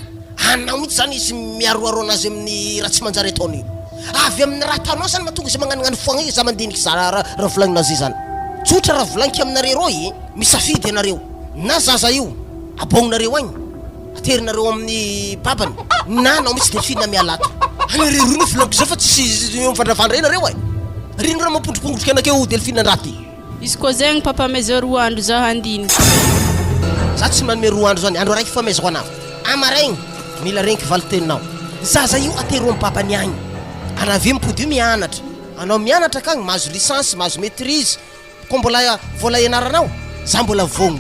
Anao mihitsy zany izy miaroaro anazy amin'ny raha tsy manjary ataony io. Avy amin'ny raha ataonao zany mahatonga izy magnanognano foagna io za mandiniky za raha volagninazy zany. Tsotra raha volagniko aminareo reo e, misafidy ianareo na zaza io abognonareo agny aterinareo amin'ny babany na anao mihitsy Delphine miala ato. Anareo roa no volagniko zao fa tsisy mivandravandra eo nareo e. Rino raha mampondrompondroka anakeo Delphine andraty. Izy koa zegny papa amezao roa andro za handinika. Za tsy manome roa andro zany, andro araiky fo amezako anao. Amaraigny, mila regniky valin-teninao. Zaza io atero am babany agny. Anavia mipody io mianatra. Anao mianatra akagny, mahazo licence, mahazo maitrise. Ko mbola vola ianaranao, za mbola vogno.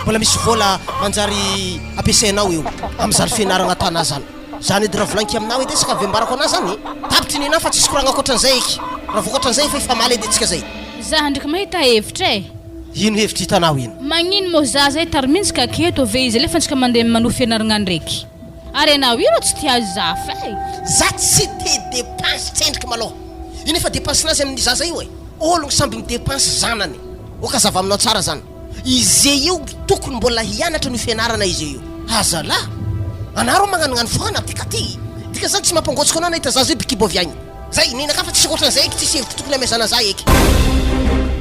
Mbola misy vola manjary ampiasainao eo amizany fianaragna atanà zany. Zany edy raha volagniko aminao edy isaka avy ambarako anà zany, tapitry ny anà fa tsisy koragna ankoatran'izay eky. Raha vao ankoatran'izay efa hifamaly edy antsika zay. Za ndreky mahita hevitra e. Ino hevitra hitanao ino? Magnino mô za zay tarimintsika aketo ve izy alefantsika mandeha manohy fianaragna ndreky. Ary anao io rô tsy tia zafy e. Za tsy te depense tsendriky malôha. Ino efa depense-nazy amin'ny zaza io e? Ologno samby midepense zanany. Ok azava aminao tsara zany. Ize io tokony mbola hianatra ny fianarana ize io. Azalah! Anah rô magnanognano foana ty ka ty. Dika zany tsy mampangôtsiko anah nahita zaza io bikibo avy agny. Zay, nenakah fa tsisy ankoatran'izay eky, tsisy hevitra tokony hamezana zah eky.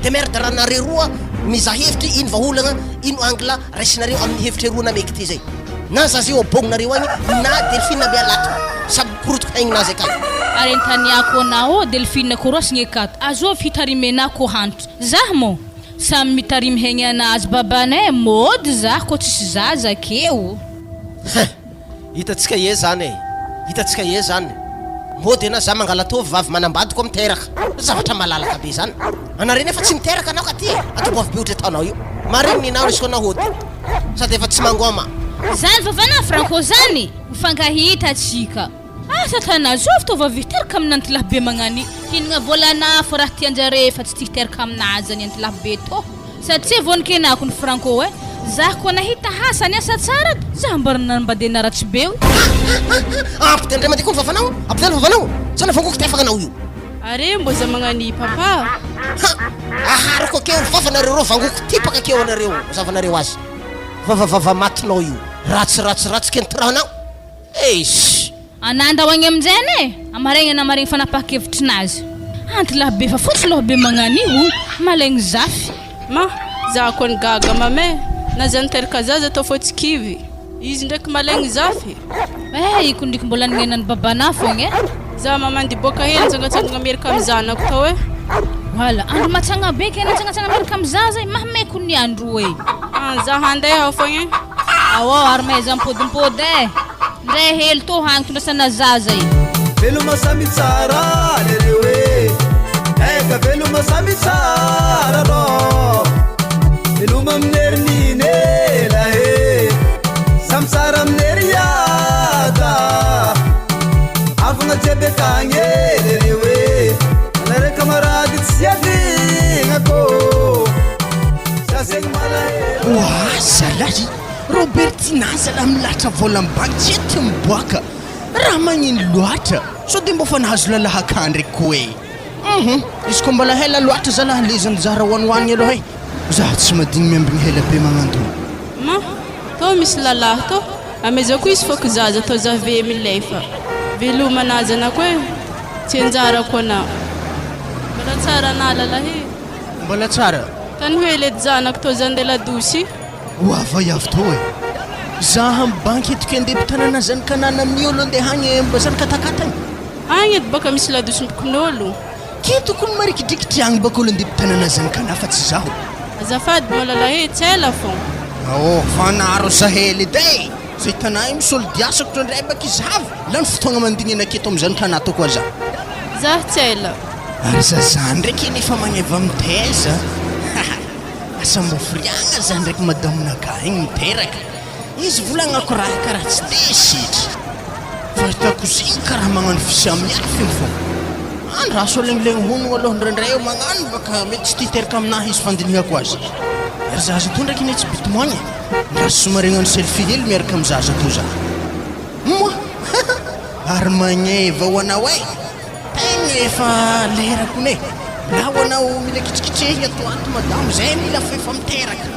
Demerde raha nareo roa mizaha hevitry ino vahaolagna, ino angle raisinareo amin'ny hevitra roa nameky ty zay. Na zaza io abognonareo agny na Delphine miala ato. Samy mikorotoko haigninazy akagny. Ary entaniako anao Delphine ko roasigny akato, azovy hitarimenà ko hanitra. Zah mô? Samy mitarimy hegny anazy babanay mody zah ko tsisy zaza akeo. Hein! Hitantsika ee zany e! Hitantsika ee zany! Mody enao za mangala tovy vavy manambady koa miteraka! Zavatra malalaka be zany! Anareo nefa tsy miteraka anao ka ty e! Atomboavy be ohatry ataonao io! Marigny ninao izy koa anao hody! Sady efa tsy mangoma! Zany vavanà Franco zany! Mifankahita tsika! Asa tana zovy tô vao viteraka aminy antilahy be magnani hinagna volanah fô raha tianjare fa tsy ty hiteraka aminah zany antilahy be tô satria voninkenako ny franco eh zah koa nahita asa niasa tsara zah mba nanambady anah ratsy be io. Ampy ndray mandeha koa ny vavanao, ampy ny vavanao, sa navangoko tefaka anao io. Are mbô za magnani papa. Ha! Ahariko akeo ny vavanareo reo vangoko tipaka akeo anareo zavanareo azy. Vava vava matinao io. Ratsy ratsy ratsy kentranao. Eish! Anah ndao agny aminjegny e! Amaregny anah maregny fanapahan-kevitrinazy. Antilahy be fa fotsy loha be magnan'io, malaigny zafy. Ma, za kony gaga mame, na za niteraka zaza atao fô tsy kivy, izy ndraiky malaigny zafy. Eh, iko ndriky mbola niainan'ny babanah fogna e. Za mama ndiboaka hely nitsangatsangana miaraka amy zanako tao e. Voilà, andro matsagna be ke nitsangatsangana miaraka amy zaza e, mahameko ny andro e. Ah, za handeha fogna e. Ao ary mahaiza mipodimpody e. Ndray hely tô hagny tondrasana zaza e. Veloma samy tsara lereo e Eka veloma samy tsara rô Veloma amin'ny herin'iny ela e Samy tsara amin'ny hery iada Havagna jiaby akagny e lereo e Anareo camarade tsy adignako Za zegny malahelo Oa zalahy Robertina zalahy milahatra vola am banky tsy ety miboaka raha magnino loatra sao de mbô fa nahazo lalahy akany ndraiky koa e hum izy koa mbola hela loatra zalahy lezany za raha hoanihoanigny aloha e za tsy madigny miambigny hela be magnandô. Ma, tô misy lalahy tô, amezako izy fôky zaza tô za ve milefa, veloma anah zanako e, tsy anjarako anah, mbola tsara anah lalahy e. Mbola tsara. Tany hoe lety zanako tô za ndeha ladosy. Ho avy avy tô e. Za am banky eto ke ndeha mpitanana zany kanana amin'ny olo ndeha agny mba zany katakatany. Agny edy baka misy ladosim-pokonolona. Ke tokony marikidrikitry agny baka olo ndeha mpitanana zany kana fa tsy zaho. Azafady malala e, tsy ela fô. Ao fanaro sahel edy e. Zay tanà io misolo diasako ndraindray baka izy avy lany fotoagna mandigny anakey eto amizany tanà tô koa za. Za tsy ela. Ary za zany ndraiky anie efa magneva mitaiza. Asa mbô firiagna za ndraiky madamonakahy igny miteraka izy volagnako raha karaha tsy te setry fa hitako zegny karaha magnano fisamiafiny fô andraso alegnilegny honogno aloha ndraindray eo magnano baka mety tsy te hiteraka aminahy izy fandinihako azy ary zaza tô ndraiky anie tsy bitomoagny e ndraso somary hagnano selfie hely miaraka amy zaza tô za moa ary magneva ho anao e. Tegna efa lera kony e! Lao anao mila kitrikitrehigna ato ato madamo zay mila f'efa miteraka.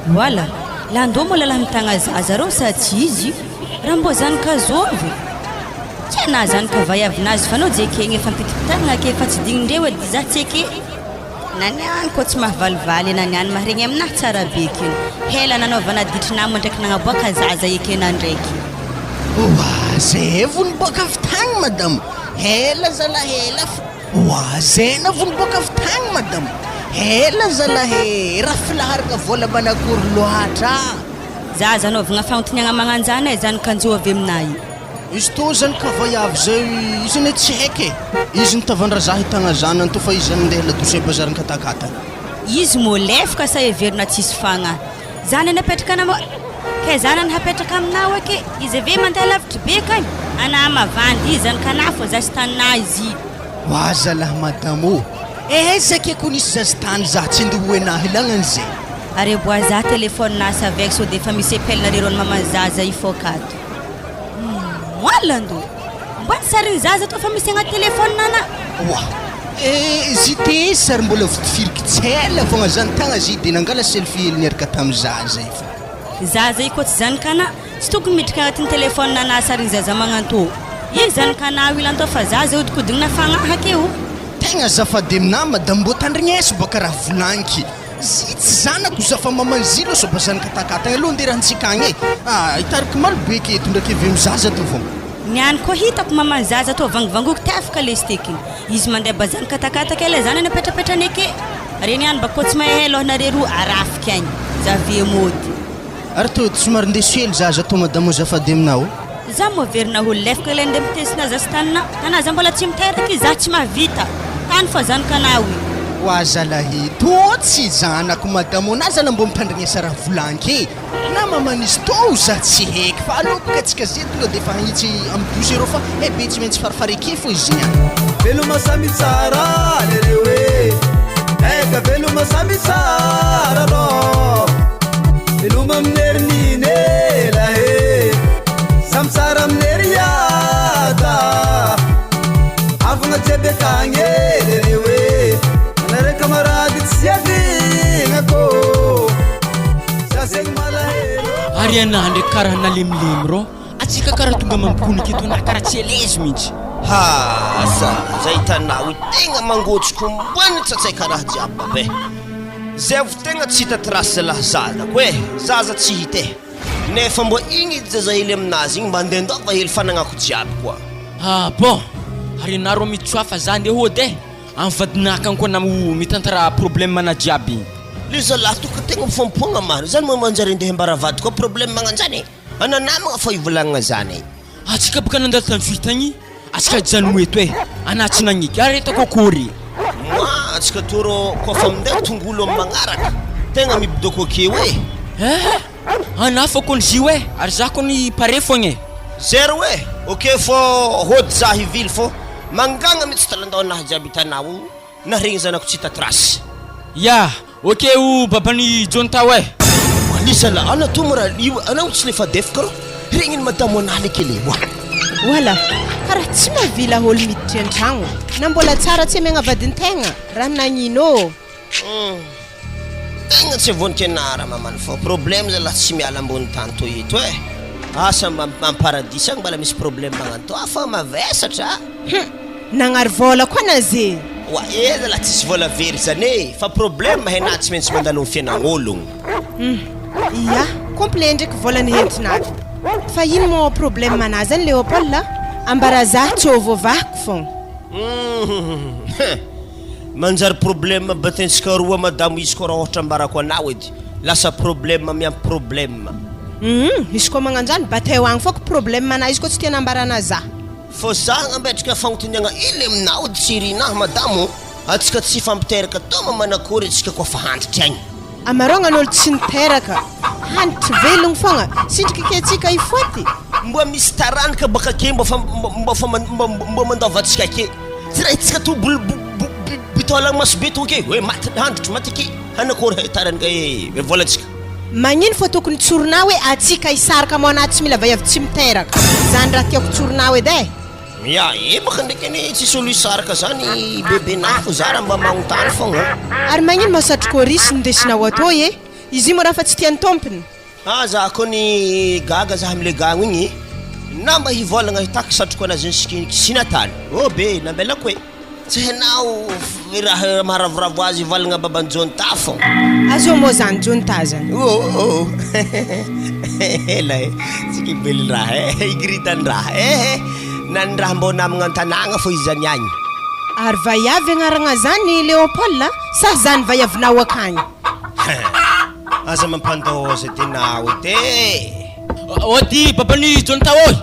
Voila, landô moa lalahy mitagna zaza reo sa tsy izy? Raha mbô zanaka zôvy? Tsy anah zanaka vaiavinazy fa anao jekegna efa mipitipitagna ake fa tsy dignindreo edy zah tsy eke. Na niany koa tsy mahavalivaly na niany maharegny aminahy tsara be keny. Hela nanaovana ditry nama ndraiky nagnaboaka zaza ekena ndraiky. Oa zay vao niboaka avy tagny madamo, ela zalahy ela fa. Oa zay na vao niboaka avy tagny madamo, ela zalahy e, raha filaharagna vola manakory loatra. Zaza anaovagna fagnontaniagna magnanjany e zany kanjo avy aminahy io. Izy tô zany ka vaiavy zay izy anie tsy haiko e! Izy nitavandra za hitagna zanany tô fa izy zany ndeha ladosy a bazary nkatakata. Izy mô lefaka sa heverina tsisy fagnahy? Zanany apetraka ana kay zanany hapetraka aminao ake izy ave mandeha lavitry be kay ana mavandy izy zany kanah fô za sy taninah izy i. Wa zalahy madame ô! Aiza ke ko nisy zaza tany za tsy nde ho enahy lagnany zay. Are boa za telephone nasa avec sao de efa misy appel nareo ron maman zaza i fok ato. Moala ndo! Mba ny sarin'ny zaza toa efa misy agnaty telephone ana. Oa! Eh JT sary mbola votifiriky tsy ela fogna zany tagna zy de nangala selfie hely niaraka tam zaza io fô. Zaza io koa tsy zanakana, tsy tokony miditra agnatin'ny telephone ana sarin'ny zaza magnantô. Io zanakana io ilanto fa zaza ihodikodignina fagnahy akeo. Tegna azafady aminah madame mbô tandrigneso baka raha volagniky. Zy tsy zanako za fa maman zy lo soba zany katakata aloha ndeha rahantsika agny e! Ah hitariky malo be ke eto ndraiky avy eo mizaza to vao. Ny any koa hitako maman zaza toa vangovangoky tafika lesy tekiny izy mandeha bazany katakata kay le zanany apetrapetrany eke reny any bako tsy mahay aloha nare roa arafika agny za vie mody. Ary toa somary ndeso hely zaza toa madamo azafady aminao. Za moa averina ho lefiko ilay ndeha mitesina aza sy tanina tanà za mbola tsy miteraka i za tsy mahavita tany fa zanakanao i. Oa zalahy toa tsy zanako madamo na zala mbô mitandrignesa raha volanky e! Na mamanisy tô za tsy heky fa aleo boka tsika ze tonga defa hagnitsy am bus ereo fa eh be tsy maintsy farifareke fô izy igny a. Veloma samy tsara lereo e Eka veloma samy tsara rô Veloma amin'ny herin'iny ela e Samy tsara amin'ny hery hiada Havagna jiaby akagny e lereo e Anareo camarade tsy adignako Za zegny malahelo Ary anah ndraiky karaha nalemilemy rô, atsika karaha tonga mampikonika eto anah karaha tsy à l'aise mintsy. Ha zala zay hitanao io tegna mangotsoko mbany tsatsay karaha jiaby babe zay vo tegna tsy hita trace zalah zanako e zaza tsy hita e nefa mbo igny edy zaza hely aminazy igny mba andendova hely fanagnako jiaby koa. Ah bon! Ary anah rô mitsoaha fa za ndeha hody e! Am vadinah akagny koa na mitantara problème ana jiaby igny. Le zalah to ka tegna mifampoagna marina zany moa manjary andeha ambara vady koa problème magnanjany e! Ana namagna fa ivolagnana zany e! Atsika boka nandalo tany vita agny atsika ajanogno eto e! Ana tsy nagneky ary ataoko akory e! Moa atsika tô rô kôfa minday tongolo am magnaraka tegna mibidôko akeo e! Eh! Ana fa kony zio e! Ary za kony pare fogna e! Zero e! Ok fô hody za hivily fô mangagna mitsy talandaonahy jiaby hitanao io na regny zanako tsy hita trace. Ya! Ok o baban'i John tao eh. Alisa la ana to mo raha io anao tsy le fa defaka rô regny ny madamo anah le kele oa. Wala, karaha tsy mavila olo miditry an-tragno na mbola tsara tsy amiagna vadin-tegna raha nagnino ô. Hum tegna tsy voan-kenara mamany fô problème zalah tsy miala ambony tany toy eto eh asa mba am paradisa agny mbala misy problème magnano tô fa mavesatra. Hum! Nagnary vôla koa naze. Oa eh zalah tsisy vôla very zany eh fa problème henah tsy maintsy mandalo am fiainagn'ologno. Hum! Ia, complet ndraiky vôla nihentina ato. Fa ino moa problème anah zany Léopold a? Ambara zah tsô voavahako fogna. Hum! Manjary problème batentsika roa madamo izy koa raha ohatra ambarako anao edy lasa problème miampy problème. Hum! Izy koa magnanjany bateo agny fô ko problème anah izy koa tsy tiana ambarana zah. Fô za ametraka fagnotaniagna hely aminao edy tsy rinah madamo atsika tsy hifampiteraka toma manakory atsika koa fa hantitry agny. Amarôgnan'olo tsy niteraka, hanitry velogno fogna, sindriky ke tsika hifoty. Mba misy taranaka baka ake mba fa mba fa mba mandava antsika ake, tsy raha itsika to bol bitaolagna maso be to ake hoe maty handitry maty ake, hanakory hay taranaka e volantsika. Magnino fô tokony tsorinà hoe atsika hisaraka amô anà tsy mila vaiavy tsy miteraka, zany raha tiako tsorinà edy e. Ya, e baka ndraiky anie tsisy olo hisaraka zany bebe na fo za raha mba magnontany fogna. Ary magnino ma satroko riche ndesinao atô e? Izy io moa raha fa tsy tian'ny tompony. Ah za kony gaga za amle gagno igny na mba hivolagna hitaky satroko anazy nisikinikisina tany oh be nambelako e. Tsy hainao raha maharavoravo azy hivalagna baban'i Jonta fô. Azao moa zany Jonta zany. Oh oh ela e, tsika belin-draha e, igiritan-draha e, na ny raha mbô namagna an-tanàgna fô izy zany agny. Ary vaiavy agnaragna zany Léopold a, sa zany vaiavinao akagny? Hein, aza mampandôza tenao edy e. Ody baban'i Jonta ôy!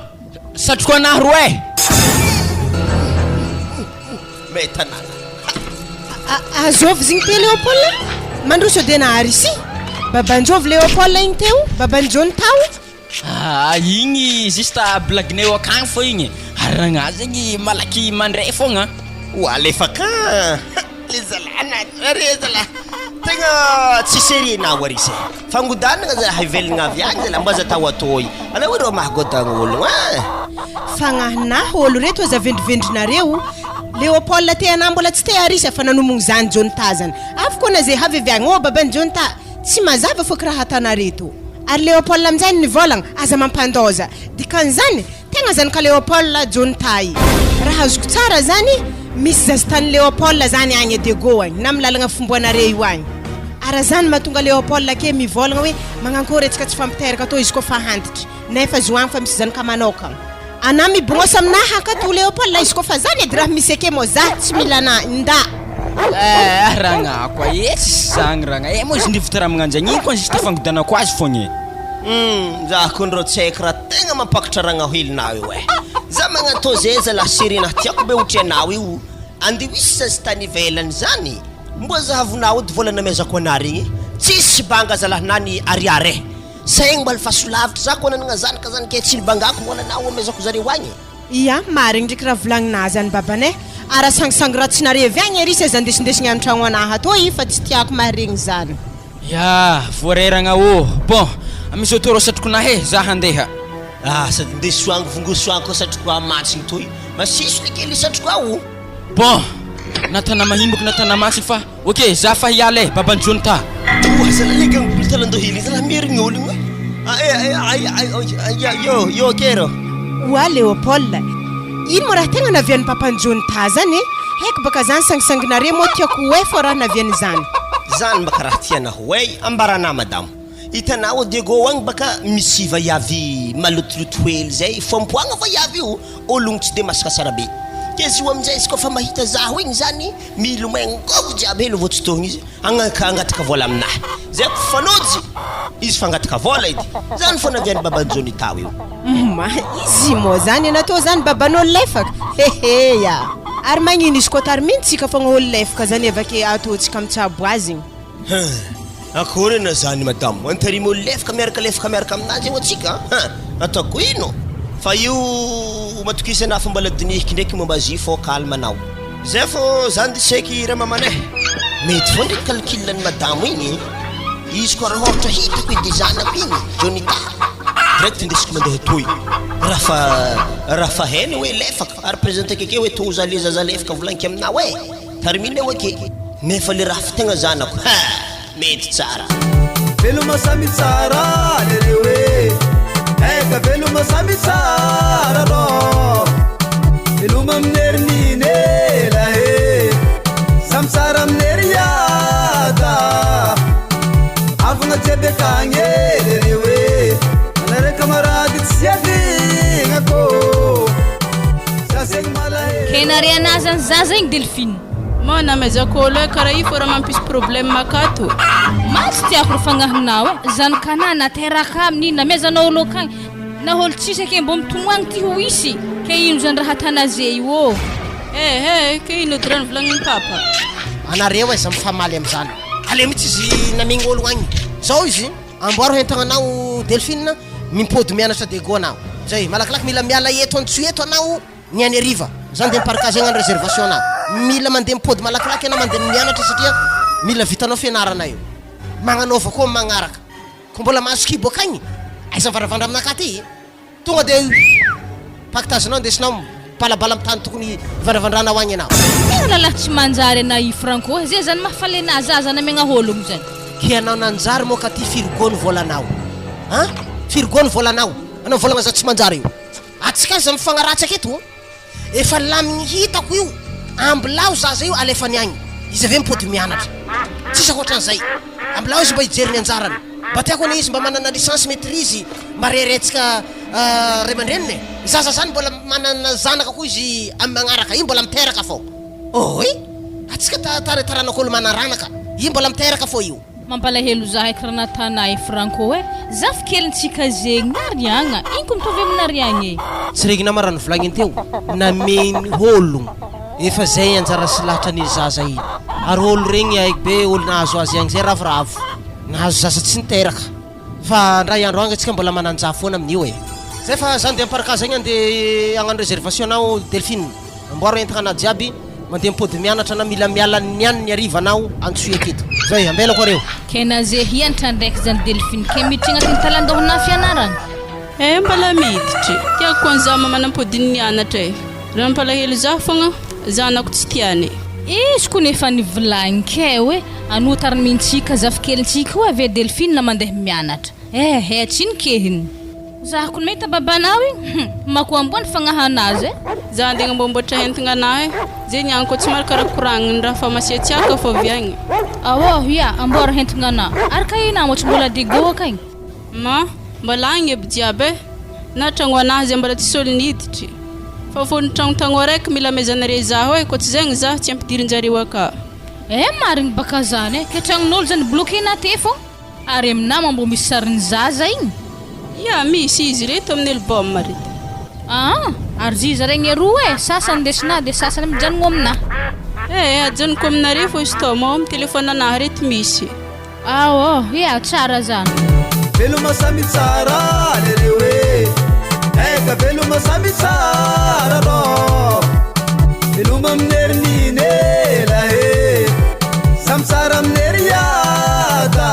Satriko anah roe. May tanàna. Azovy zigny te Léopold? Mandroso de nahary ici. Babanjovy Léopold igny teo, babanjony tao. Ah, igny juste blague-nay akagny fô igny. Ary ragnah zegny malaky mandray fogna. Ho alefa ka. Le zalahy na are zalahy. Tegna tsy sérieux nao ary izy. Fangodanana zalahy velogna avy agny zalahy mba aza atao atoy. Anao ireo mahagodagna ologno ein. Fagnahinah olo reto aza vendrivendrinareo, Léopold te anah mbola tsy te arisa fa nanomogno zany Jonta zany. Avy kona ze havy avy agny oh baban'i Jonta, tsy mazava fôky raha atanare to. Ary Léopold aminjay nivolagna aza mampandôza. Dikan'izany Tegna zanaka Léopold Jonta i. Raha azoko tsara zany, misy zaza tany Léopold zany agny Diego agny, na amy lalagna fomboanare io agny. Ara zany mahatonga Léopold ake mivôlagna hoe magnankôry antsika tsy fampiteraka tô izy kô fa hantitry, nefa zo agny fa misy zanaka manôkagna. Anà mibrôsa aminahy akato Léopold izy kô fa zany edy raha misy ake mô zah tsy mila anà, ndà. Eh ragnah koa eh tsisy zagny ragnah eh moa izy ndrivotra raha magnanjagny igny koa juste fangodanako azy fogna e. Humm za kony rô tsy haiko raha tegna mampakatra ragnao helinao io eh. Za magnatô zay zalah chérie nah tiako be otry anao io andeha ho hisy zaza tany ivelany zany mboa zahavonao ody vola namezako anah regny tsisy banga zalah na ny ariary eh. Saigny mbola fa solavitra za koa nanagna zanaka zany ke tsy nibangako mbola na omezako zareo agny e. Ia, marigny ndreky raha volagninà zany babanay, ara sangisangy raha tsy narevy agny ery seza ndesindesigny antragno anah atô i fa tsy tiako maharegny zany. Ya, voareragna ô! Bon, amizao tô rô satrokonah e, za handeha. Ah, sady ndeso agny vongoso agny koa satroko amantsiny toy, masiso le kely satroko ao. Bon, na tana mahimboko na tana mantsiny fa ok, za fa hiala e, baban'i Jonta. Oa zala le gang bulta lando hely zala merigny ologno ah eh ay ay ay yo yo ok rô. Oa Léopold, ino moa raha tegna navian'i papan'i Jonta zany e? Haiko baka zany sangisanginare moa tiako ho hay fô raha naviany zany. Zany baka raha tiana ho hay ambaranà madamo. Hitanao ao Diego agny baka misy vaiavy malotoloto hely zay, foampoagna vaiavy io, ologno tsy de masaka tsara be. Ke izy io aminjay izy koa fa mahita zaho igny zany milomay angôvo jiaby hely vao tsy tôgna izy agnaka hangataka vôla aminahy. Zay ko fanojy izy fangataka vôla edy. Zany fô navian'i baban'i Johnny tao io. Humm izy moa zany anao tô zany baban'olo lefaka? Hehe ya! Ary magnino izy koa tarimintsika fogna olo lefaka zany avake atôtsika mitsabo azy igny. Hein! Akory ana zany madamo? Antarimo olo lefaka miaraka lefaka miaraka aminazy eo atsika an! Hein! Ataoko ino? Fa io matokisa anah fa mbola dinihiko ndraiky momba azy io fô calme anao. Zay fô zany ry saiky ramamanay. Mety foana ndraiky calcul an'i madamo igny e! Izy koa raha ôhatra hitako edy zanako igny, Jonita, direct indesiko mandeha atoy. Raha fa raha fa hainy hoe lefaka ary presenteko ake hoe toza le zaza lefaka volagniko aminao e! Termine eo ake. Nefa le raha tegna zanako ha! Mety tsara. Veloma samy tsara lereo e Eka veloma samy tsara rô Veloma amin'ery ninela e Samy tsara amin'ery iada Havagna jiaby akagny e lereo e Anareo camarade tsy adignako Za zegny malahelo Kenariana zany zaza igny Delphine. Mô namezako olo e karaha io fô raha mampisy problème akato. Ma tsy tiako ry fagnahinao e, zanak'anah nateraka aminy namezanao olo akagny na olo tsisy ake mbô mitomoagny ty ho hisy ke ino zany raha atanaze io ô. Eh eh ke ino edy raha novolagnin'i papa. Anareo aiza mifamaly amizany. Aleo mihitsy izy namegny olo agny. Zao izy, amboaro entagna anao Delphine, mimpody mianatra Diego anao. Zay, malakilaky mila miala eto antsoy eto anao. Ny any hariva, za ndeha mi-parc zay hagnano réservation anah. Mila mandeha mipody malakilaky anao mandeha mianatra satria mila vitanao fianarana io. Magnanaova koa amin'ny magnaraka. Ko mbola mahazo kibo akagny, aiza mivaravandra aminakahy ty? Tonga de pactagenao indesinao mibalabala amin'ny tany tokony hivandravandranao agny anao. Tegna lalahy tsy manjary anah i Franco e, zay zany mahafaly anah zaza namiagna ôlogno zany. Ke anao nanjary moa ka ty firy go ny volanao? An? Firy go ny volanao? Anao mivolagna za tsy manjary io. Atsika aza mifagnaratsaka eto o! Efa lamigny hitako io, ambilao zaza io alefany agny, izy aveo mipody mianatra. Tsisy ankoatran'izay. Ambilao izy mba hijery ny anjarany. Mba tiako anie izy mba manana licence maitrise mba reharehantsika ray aman-dreniny e! Zaza zany mbola manana zanaka koa izy amin'ny magnaraka, io mbola miteraka fô. Oi! Atsika taranak'olo manaranaka, io mbola miteraka fô io. Mampalahelo zahay kranatana e Franco e! Zafikelintsika zegny Nariagna, ino ko mitovy am Nariagna e? Tsy regninao ma raha novolagniny teo? Nameny ologno. Efa zay anjara sy lahatra ny zaza iny. Ary olo regny haiko be olo nahazo azy agny zay ravoravo. Nahazo zaza tsy niteraka. Fa ndray andro agny atsika mbola mananjah foana amin'io e. Zay fa za ndeha am-parc zegny andeha hagnano réservation anao Delphine. Amboaro entagna anah jiaby, mandeha mipody mianatra anah mila miala niany ny hariva anao antsoy aketo. Zay, ambelako areo. Ke na ze hiantra ndraiky zany Delphine ke miditry agnatin'ny talandohanà fianarana? Eh mbala miditry. Tiako koa za mama nampodiny nianatra e. Raha mampalahelo za fogna zanako tsy tiany. Izy kony efa nivolagny ke hoe anoa tarmintsika zafikelintsika io ave Delphine mandeha mianatra. Eh eh tsy nikehiny. Za kony mahita babanao igny hum mako amboa ny fagnahanazy eh. Za andeha agnamboamboatra entagna anah eh. Ze niany koa tsy maro karaha koragniny raha fa masiatsiaka fô avy agny. Aô ia amboaro entagna anah. Ary ka inah moa tsy mbola digo akagny. Ma, mbola agny aby jiaby eh. Na tragno anah zay mbola tsisy olo niditry. Fa fony tragno tagno araiky mila amezanare zaho eh, koa tsy zegny zaho tsy ampidirinjareo aka. Eh marigny baka zany eh, ke tragnon'olo zany bloquer-na aty fô. Ary aminà ma mbô misy sarin'ny zaza igny? Ya, misy izy ireto amin'ny album reto. Aa, ary ziza regny aroa e, sasany ndesinà de sasany mijanogno aminà. Eh, ajanoko aminareo fô izy tô, mô amin'ny téléphone anah reto misy. Aô, ya, tsara zany. Veloma samy tsara lereo e Eka veloma samy tsara rô Veloma amin'ny herin'iny ela e Samy tsara amin'ny hery iada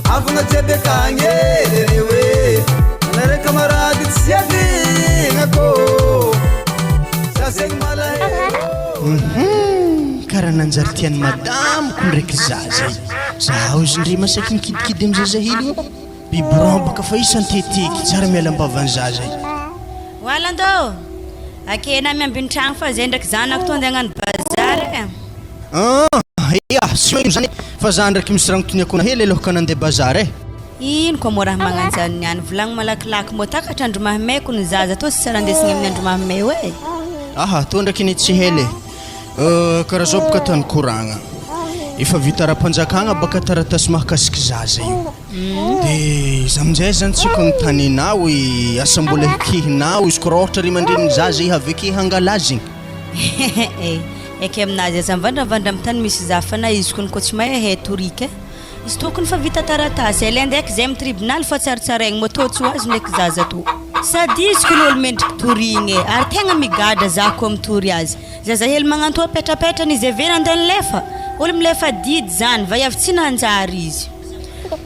Havagna jiaby akagny e lereo e Anareo camarade tsy adignako Za zegny malahelo Hum, karaha nanjary tian'i madamiko ndraiky zaza io. Zaho izy ndre masaky mikidikidy amin'ny zaza hely io. Biberon baka fa isan-tetiky, tsara miala am-bavan'ny zaza io. Voila ndô! Akena miambiny tragno fa zay ndraiky zanako tô andeha hagnano bazary e. Ah, ya, tsy magnino zany fa za ndraiky misy ragno toniako hely aloha ka nandeha bazary e. Ino koa moa raha magnanjany niany volagno malakilaky moa takatra andro mahamay ko ny zaza tô tsy tsara andesigny amin'ny andro mahamay io e. Aha, tô ndraiky anie tsy hela e. Euh, karaha zao boka tany koragna. Efa vita ara-panjakagna baka taratasy mahakasiky zaza io. De za aminjay zany tsy haiko agnontany anao hoe asa mbola hikihinao izy ko raha ôhatra ray aman-drenin'ny zaza iha avy ake hangala azy igny. Hehehe, eky aminazy aza mivandravandra amin'ny tany misy za fa na izy kony koa tsy mahay ahay torika e. Izy tokony fa vita taratasy e, le ndeky zay amin'ny tribonaly fa tsaratsaraigny moa tô tsy ho azo ndraiky zaza tô. Sady izy kony olo mendriky torigny e, ary tegna migadra za koa mitory azy. Zaza hely magnantoa petrapetrany izy avy eo nandeha nilefa, olo milefa didy zany, vaiavy tsy nanjary izy.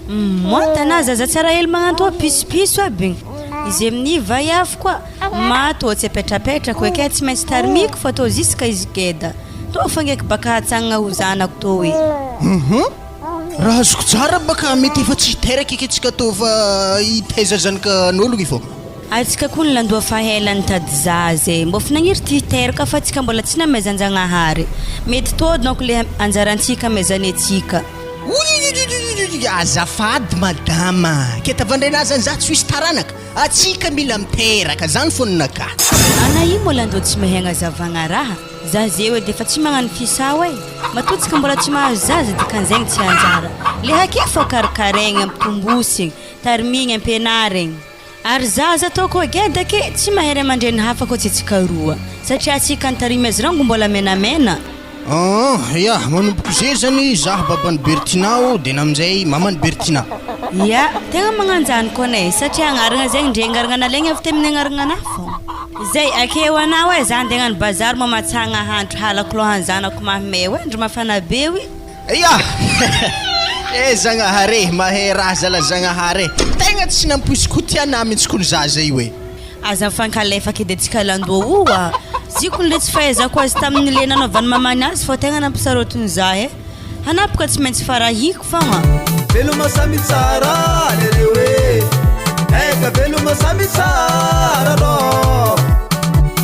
Moi tana zaza tsara hely magnantoa pisopiso aby, izy amin'ny vaiavy koa, ma tô tsy apetrapetrako eke tsy maintsy tarimiko fa tô ziska izy geda. Tô fangeko baka hatsangana ho zanako tô e. Hum raha azoko tsara baka mety efa tsy hiteraka eky tsika tô fa hitaiza zanakan'ologno i fô. Atsika koa nilandoha fa ela nitady zaza e, mbô fnagniry ty hiteraka fa tsika mbola tsy namezanjagnahary, mety tô donc le anjarantsika amezany atsika. Ouiouiouiouiouiouiouiou azafady madama, ke tavandrena azany za tsy ho hisy taranaka. Atsika mila miteraka, zany fô ninakà. Ana io mbola ndô tsy mahay agnazavagna raha, za zeo edy efa tsy magnano fisao e, matoa tsika mbola tsy mahazo zaza dikan'zegny tsy anjara, le hake fô karikaraigny, ampitombosigny, tarimigny, ampianarigny. Ary zaza tô koa geda ke tsy mahay ray aman-dreny hafa koa tsy tsika roa, satria atsika nitarimy azy rango mbola menamena. Aa ya, manomboko ze zany zah baban'i Bertina ô, de naminjay maman'i Bertina. Ya, tegna magnanjany koa anay satria agnaragna zegny ndre agnaragna nalaigny avy tamin'ny agnaragna anah fô. Zay, akeo anao e, za ndeha hagnano bazary mamatsagna ahandro halako lohan-janako mahmey oe, andro mafana be oe. Ya! Eh Zagnahary e, mahay raha zala Zagnahary e! Tegna tsy nampoiziko ho tia anah mintsy kony zaza io e! Aza mifankalefa kely antsika landoha oa! Zikony le tsy fahaizako azy tamin'ny le nanaovan'i mamany azy fa tegna nampisarotiny za e! Hanapaka tsy maintsy farahiko fogna. Veloma samy tsara lereo e Eka veloma samy tsara rô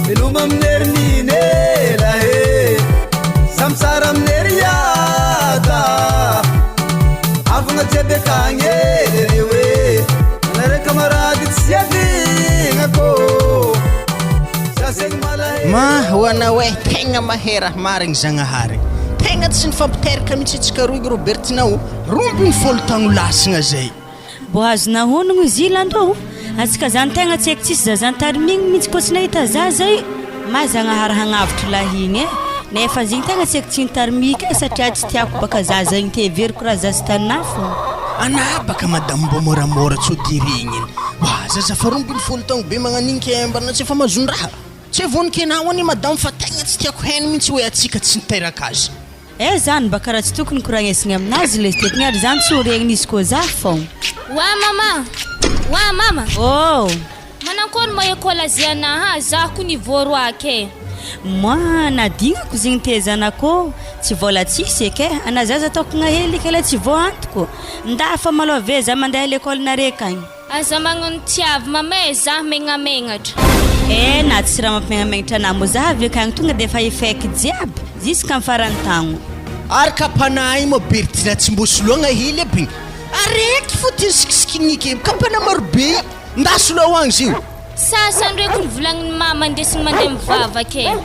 Veloma amin'ny herin'iny ela e Samy tsara amin'ny hery iada Havagna jiaby akagny e lereo e Anareo camarade tsy adignako Za zegny malahelo Ma ho anao eh, tegna mahay raha marigny Zagnahary. Tegna tsy nifampiteraka mihitsy antsika roy Robertina ô, 12 tagno lasagna zay. Mbô azonao honogno izy io lando ô! Antsika zany tegna tsy haiko tsisy zaza nitarimigny mintsy kô tsy nahita zaza io! Ma Zagnahary hagnavotro lahy igny e! Nefa izy igny tegna tsy haiko tsy nitarimiko e satria tsy tiako baka zaza igny te heveriko raha zaza taninah fô. Anah baka madame mbô môramôra tsô de regniny. Wa zaza fa 12 taogno be magnan'igny ke mba tsy efa mahazon-draha. Tsy vonon-kenao anie madame fa tegna tsy tiako heno mintsy hoe atsika tsy niteraka azy. Eh zany mba karaha tsy tokony koragnesigny aminazy lesy tekiny ary zany tsy ho regniny izy koa zah fôgna. Wa mama! Wa mama! Oh! Manankory moa école aziana ah zah ko niveau roa ke. Moi, nadignako zegny te zanako tsy vôla tsisy eky eh, ana zaza tokagna hely eky la tsy voantoko, nda fa malôha ve za mandeha l'école nare kagny. Aza magnano tiavy mama e zah megnamegnatra. Eh na tsy raha mampimegnamengnatra anah moa zah avy akagny tonga de efa efaiky jiaby jusqu'à am farany tagno. Ary kapana moa Bertina tsy mbô soloagna hely aby igny araiky fô ty nisikisikinike kapana maro be nda soloa agny zio. Sasany reko nivolagniny mama ndesigny mandeha mivavaka e.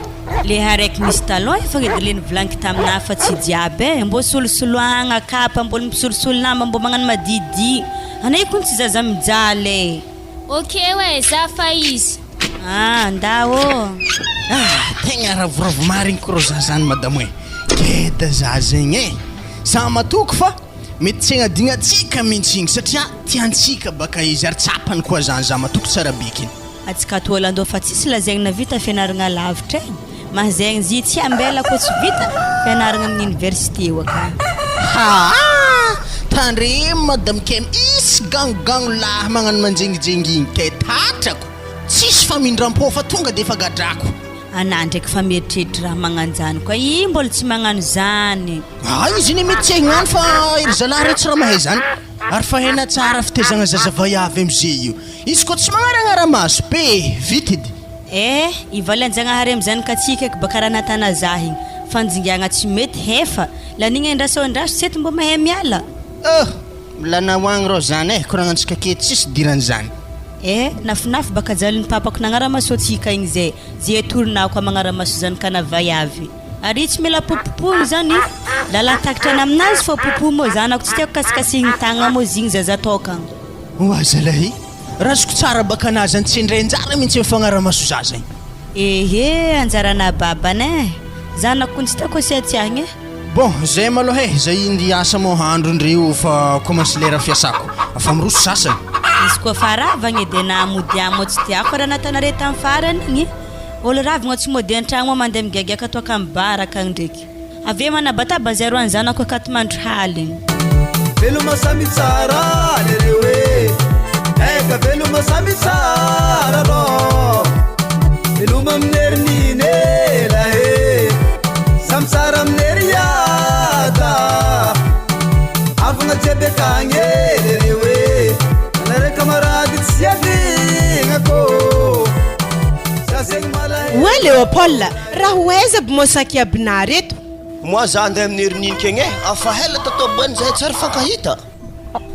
Le araiky misy talon efa edy le nivolagniky taminah fa tsy jiaby e, mbô solosoloagna kapa mbô misolosolo lamba mbô magnano madidi, anay kony tsy zaza mijaly e. Ok oe za fa izy. Ah ndao ô. Ah tegna ravoravo marigny ko rô za zany madamo e, geda za zegny e, za matoky fa. Mety tsy hagnadignantsika mintsy igny satria tiantsika baka izy ary tsapany koa zany za matoky tsara bekiny. Atsika toa landoha fa tsisy lazaigny navita fianaragna lavitra e! Mahazegny zy tsy ambela koa tsy vita fianaragna amin'ny université eo akagny. Haa! Tandremo madame Kem isy gangogango lahy magnano manjengijengigny kay tatrako! Tsisy famindrampo fa tonga de efa gadrako. Anah ndraiky fa mieritreritra raha magnanjany koa i mbola tsy magnano zany. Aa izy iny mety tsy hagnano fa ery zalahy reo tsy raha mahay zany. Ary fa haina tsara fitaizagna zaza vaiavy amze io. Izy koa tsy magnaragnaramaso be vita edy. Eh! I valan-jagnahary amizany ka tsy hikaiky baka raha natana zah igny. Fanjingiagna tsy mety hefa. Lanigna endraso endraso tsy eto mbô mahay miala. Oh! Milanao agny rô zany eh, koragnantsika aketo tsisy idiran'izany. Eh! Nafinafy baka jalin'ny papako nagnaramaso tsika igny zay, ze torinako magnaramaso zanakana vaiavy. Ary tsy mila popopohigny zany, lalan-takitra aminazy fô popoho moa zanako tsy tiako kasikasihigny tagnana moa zigny zaza tokagna. Oa zalahy, razoko tsara baka anah zany tsy ndray anjara mintsy mifagnaramaso zaza igny. Ehe anjarana babany eh! Zanako kony tsy tiako asiatsiahigny eh! Bon, zay malôha eh, zay ndeha hiasa moa andro ndreo fa commence lera fiasako, fa miroso sasany. Izy koa fa ravagna edy anah mody any moa tsy tiako raha nataonare tamin'ny farany igny. Olo ravigna tsy mody antragno moa mandeha migagiaka ato akamy bar akagny ndreky. Avy eo manabataba zero any zanako akato mandry haligny. Veloma samy tsara lereo e Eka veloma samy tsara rô Veloma amin'ny herin'iny ela e Samy tsara amin'ny hery hiada Havagna jiaby akagny e lereo e Anareo camarade tsy adignako Oa Léopold, raha ho aiza aby moa saky abinà reto? Moi za andeha amin'ny herininika egny e, afa hela tato aboany zahay tsary fankahita,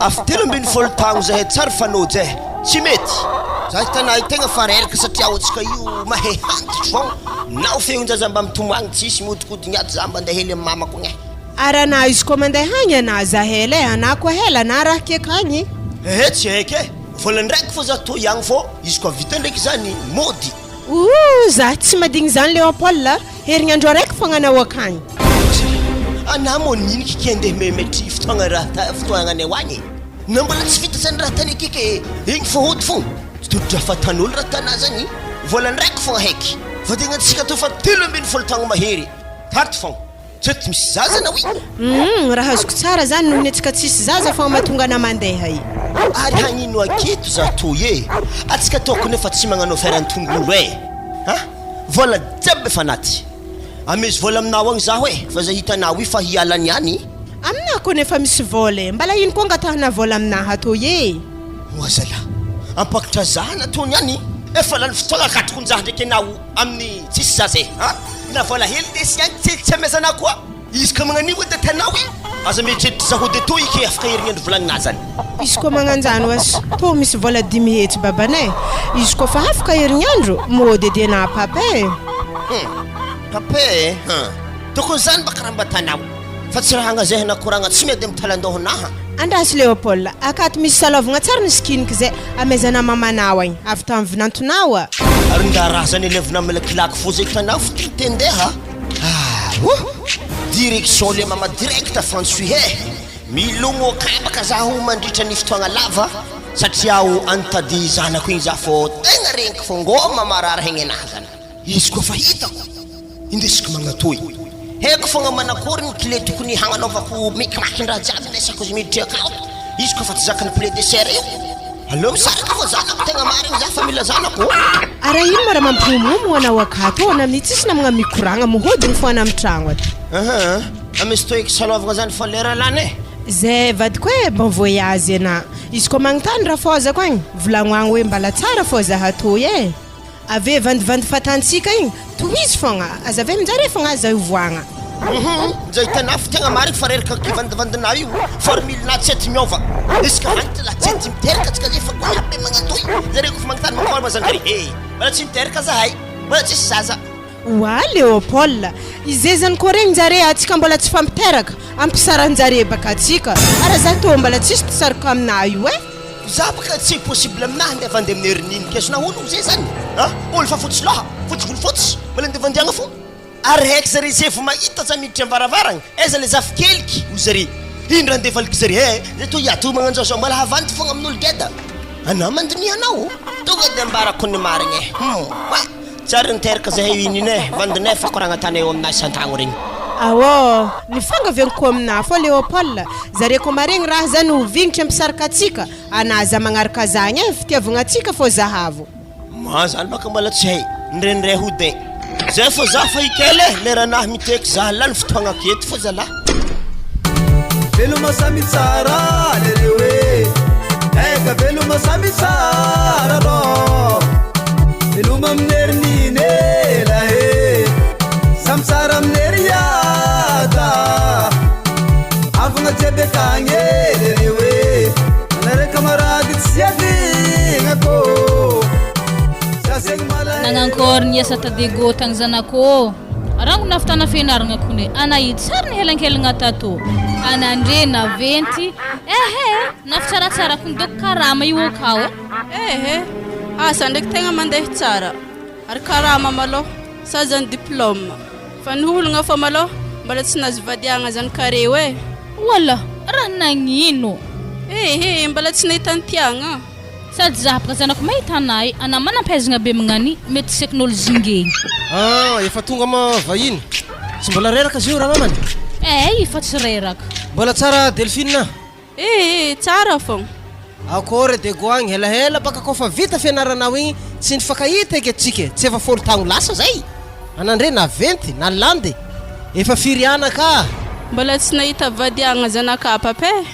afy 13 tagno zahay tsary fanôjy e, tsy mety, za hitanà io tegna fa reraka satria aotsika io mahay hantitry fogna, nao feon-jaza mba mitomagny tsisy mihodikodigny ato za mba andeha hely amy mamako agny e. Ary anà izy koa mandeha agny anà za hela e, anà koa hela anà raha keka agny. Ehe tsy haiko e, vola ndraiky fô za toy agny fô izy koa vita ndraiky zany mody. Ooh za tsy madigny zany Léopold a! Herignandro araiky fogna anao akagny. Anah moa nino kike andeha memetry fotoagna raha ta fotoagnanay ho agny e! Na mbola tsy vita zany raha tany akeke e! Igny fô hody fogna, tsy tody raha fatan'olo raha tanà zany, vola ndraiky fogna heky, vadiagnantsika tô fa 13 taogno mahery, tato fogna. Tsy hoe misy zaza na oui. Humm raha azoko tsara zany noho ny antsika tsisy zaza fa mahatonga anah mandeha e. Ary hagnino aketo za toy e! Atsika ataoko nefa tsy magnano affaire an-tongolo e! Ha! Vola jiaby efa anaty. Amezo vola aminao agny zaho e! Fa zay hitanao io fa hiala niany. Aminah koa nefa misy vola e! Mbala ino koa angatahana vola aminah ato e! Oa zalah! Ampakatra zah natao niany! Efa lany fotoagna akatrokonjah ndraiky anao. Amin'ny tsisy zaza e a! Na vola hely lesy ihany tsy tsy amezana koa. Izy ka magnan'io edy tanao e! Aza mieritreritra za hody etoy ke afaka herignandro volagnina zany. Izy koa magnanjany oas tô misy vola 500 babanay izy koa fa afaka herignandro mody edy anah papa e. Hum! Papa e! Hum! Tokony zany mba karaha mba tanao. Fa tsy raha agnazehana koragna tsy miady am talandohanaha. Andraso Léopold, akato misy salaovagna tsara ny skiniky zay amezana mamanao agny, avy tam vinantonao a. Ary nga raha zany alevina am kilaky fo zay tanao fo ty tendeha ah oh! Direction le mama direct fantsy he! Milogno akabaka zaho mandritra ny fotoagna lava satria aho antady zanako igny za fô tegna regniko fô ngôma marary hegny anahy zany. Izy koa fa hitako, indesiko magnatoy. Haiko fogna manakory ny clé tokony hagnanaovako mikimakin-draha jiaby indesako izy miditry akao. Izy koa fa tsy zakan'ny poulet de chair io. Aleo misaraka fô zanako, tegna marigny za fa mila zanako ô. Ara ino ma raha mampimomomo anao akato ô, na mi tsisy namagna mikoragna, mihodigny fô ana amitragno ato. Aha, misy toeky salaovagna zany fa lera lany e. Zay vadiko e, bon voyage ana. Izy koa magnontany rafôzako agny, volagno agny hoe mbala tsara fô zaho atoy e. Ave vandivandy fatantsika igny, tohizo fogna, aza ave minjare fogna aza ovoagna. Hum zay hitanao fa tegna marigny fa reraka kivandivandinao io formule nao tsy ety miova isaka hanitra lah tsy ety miteraka tsika zay fa gola be magnatoy zareo kofa magnotany mankôry ma zandry he mbola tsy niteraka zahay mbola tsisy zaza. Oa Léopold, izay zany koa regny njare atsika mbola tsy fampiteraka, ampisaranjare baka atsika, ara za tô mbola tsisy tsariko aminah io eh. Za baka tsy possible aminahy ndeha vandy amin'ny herin'iny kesona olo zay zany a! Olo fa fotsy loha, fotsy volo fotsy, mbola ndeha vandiagna fo. Ary haiko zare zay vao mahita za miditra am-varavaragna, aiza le zafikeliky hoy zare. Ino raha ndeha valiky zare eh? Zay toa iato magnano zao zao mbola havandy fogna amin'olo geda. Anao mandinia anao. Tonga de ambarako ny marigny eh. Hum. Tsy ary niteraka zahay ino ino eh. Vandinay fa koragna tany eo aminay isan-tagno regny. Aô, nifangaviagny koa aminah fô Léopold, zare koa maregny raha zany ho vignitra hampisaraka atsika, anah aza magnaraka zagny eh, fitiavagna atsika fô zahavo. Ma zany baka mbola tsy hay ndraindray hody zay fô za fa ikely eh leranahy miteky za lany fotoagna aketo fô zalah. Veloma samy tsara lereo e Eka veloma samy tsara rô Veloma amin'ny herin'iny ela e Samy tsara amin'ny hery hiada Havagna jiaby akagny e lereo e Anareo camarade tsy adignako Za zegny malahelo Nagnankory ny asa tadego tagny zanako ô. Rango nahavitana fianaragna kone ana io tsary nihelankelagna tato. Ana ndre naventy ehe nafy tsaratsara kony doko karama io akao e. Ehe, asa ndraiky tegna mandeha tsara ary karama malôha sa zany diplôme fa ny olagna fô malôha mbola tsy nahazo vadiagna zanakareo e. Wallah, raha nagnino? Ehe, mbola tsy nahita ny tiagna. Sady za baka zanako mahita anay ana manampahaizagna be magnani mety tsy haikin'olo zingegny. Ah, efa tonga ma vahiny. Tsy mbola reraka zio ramamany? Eh, efa tsy reraka. Mbola tsara Delphine a. Eh, tsara fogna. Akôry Dego agny, helahela baka kôfa vita fianaranao igny tsy nifankahita eky atsika e, tsy efa fôlo tagno lasa zay? Anandre naventy na landy, efa firy anaka ah? Mbola tsy nahita vadiagna zanaka papa eh.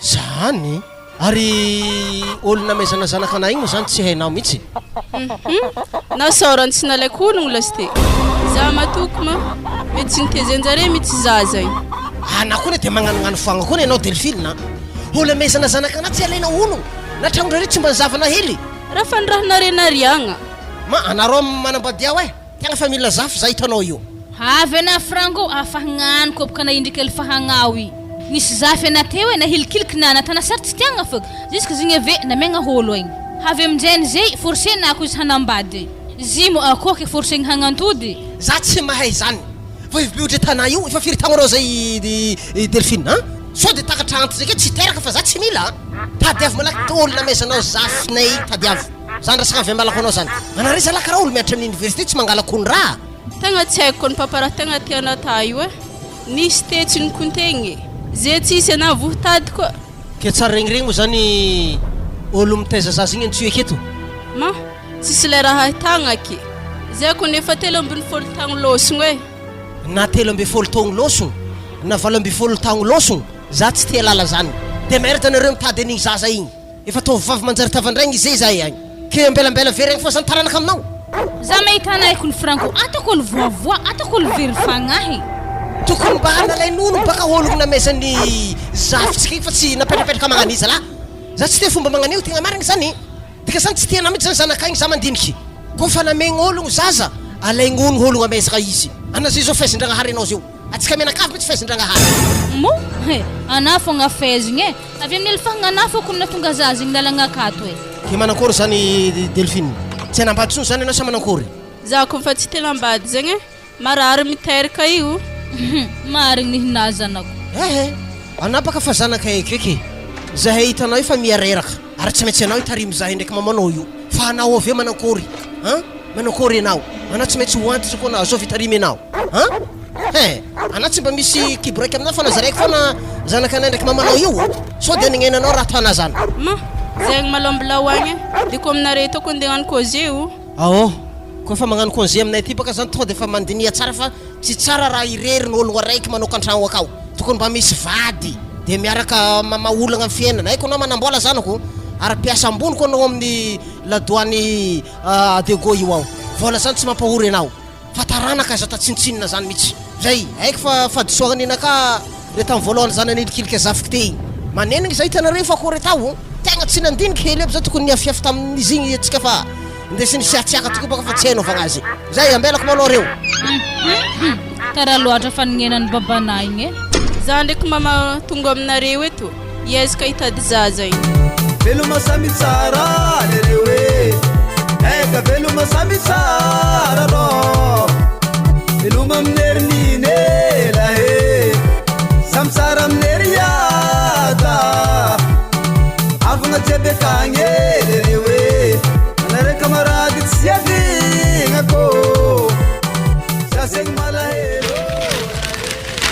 Zany? Ary ol namezana zanaka anah igny moa zany tsy hainao mitsy? Hum, nasaorany tsy nalaiko ologno lasite. Za matoky ma, mety tsy nitezainjare mitsy zaza igny. Anah koa ne de magnanognano foagna koa ne anao Delphine a! Ol amezana zanaka anah tsy alaina ologno, na tragnondrare tsy mba nizavana hely. Raha fa ny raha narenariagna. Ma, anareo manambadiao eh! Tegna fa mila zafy za hitanao io. Avy ana frango afahagnano koboka na indriky el fahagnao i. Nisy zafy ana teo e nahilikiliky nana tana sary tsy tiagna fô jusque zigny ave namiagna hôlo egny. Avy aminjegny zey forcer nako izy hanambady. Zimo akô ke forcegny hagnantody. Za tsy mahay zany. Fa io mihoatra tanà io efa firy taogno anao zay Delphine an? Sao de takatra antitra ake tsy hiteraka fa za tsy mila an! Tadiavo malaky dôly namezanao zafinay tadiavo. Zany resaka avy ambalako anao zany. Anareo zalahy karaha olo mianatra amin'ny université tsy mangala kony raha. Tegna tsy haiko kony papa raha tegna tiana ata io e. Nisy tetsy nikontegny e. Ze tsisy ana voho tady koa. Ke tsara regny regny moa zany olo mitaiza zaza igny antsoy aketo. Ma, tsisy le raha ahitagna aky. Zay kony efa 13 tagno lôsogno e. Na 13 taogno lôsogno na 18 tagno lôsogno za tsy te halala zany. De merde nareo mitady an'igny zaza igny. Efa tovovavy manjary tavandraigny izay izahay agny. Ke ambelambela very agny fô zany taranaka aminao. Za mahita anay kony franco ataoko olo voavoa ataoko olo very fagnahy. Tokony mba nalain'olo baka ologno namezan'ny zafintsika igny fa tsy napetrapetraka magnan'io zalah. Za tsy tia fomba magnan'io tegna marigny zany. Dika zany tsy tianao mihitsy zany zanakay igny za mandiniky. Koa fa namegn'ologno zaza alaignono ologno amezagna izy. Ana zay zao faizindragnahary anao zeo. Atsika mianakavy mihitsy faizindragnahary. Mo he, anah fogna faizigny e. Avy amin'ny elefagna anah fô kony nahatonga zaza igny lalagna akato e. Ke manankory zany Delphine? Tsy hanambady tsony zany ianao sa manankory? Za kony fa tsy te lambady zegny e, marary miteraka io. Hum, marigny ny hinahy zanako. Ehe, anapaka fa zanakay akaiky e. Zahay hitanao io fa miha reraka ary tsy maintsy anao hitarimy zahay ndraiky mamanao io. Fa anao avy eo manankory? An? Manankory enao? Anao tsy maintsy ho antitra koa anao, azovy hitarimy enao? An? He! Anao tsy mba misy kibo raiky aminao fa anao zaraiky foana zanakanay ndraiky mamanao io. Sao dia nignenanao raha atao anah zany? Ma, zegny malôha mbola ho agny e, de ko aminareo tô ko ndeha hagnano congé o. Ao, ko efa magnano congé aminay aty baka zany tonga de efa mandiniha tsara fa tsy tsara raha irery ny ologno araiky manokan-tragno akao. Tokony mba misy vady de miaraka mamaha olagna amin'ny fiainana. Haiko anao manam-bola zanako ary mpiasa ambony koa anao amin'ny ladoany Adego io ao. Vola zany tsy mampahory anao. Fa taranaka aza atao tsinontsinona zany mitsy. Zay, haiko fa fahadisoagna nenakà le tam voalohany za nanilikilika zafiko te igny. Manenigny za hitanareo fa akory atao. Tegna tsy nandiniky hely aby za tokony niafiafy tamin'izy igny atsika fa ndesiny siatsiaka tokoa baka fa tsy hay anaovagna azy. Zay, ambelako malôha reo. Hum tara loatra faningenan'i babanah igny e. Za ndraiky mama tonga aminareo eto hiezaka hitady zaza igny. Veloma samy tsara lereo e Eka veloma samy tsara rô Veloma amin'ny herin'iny ela e Samy tsara amin'ny hery hiada.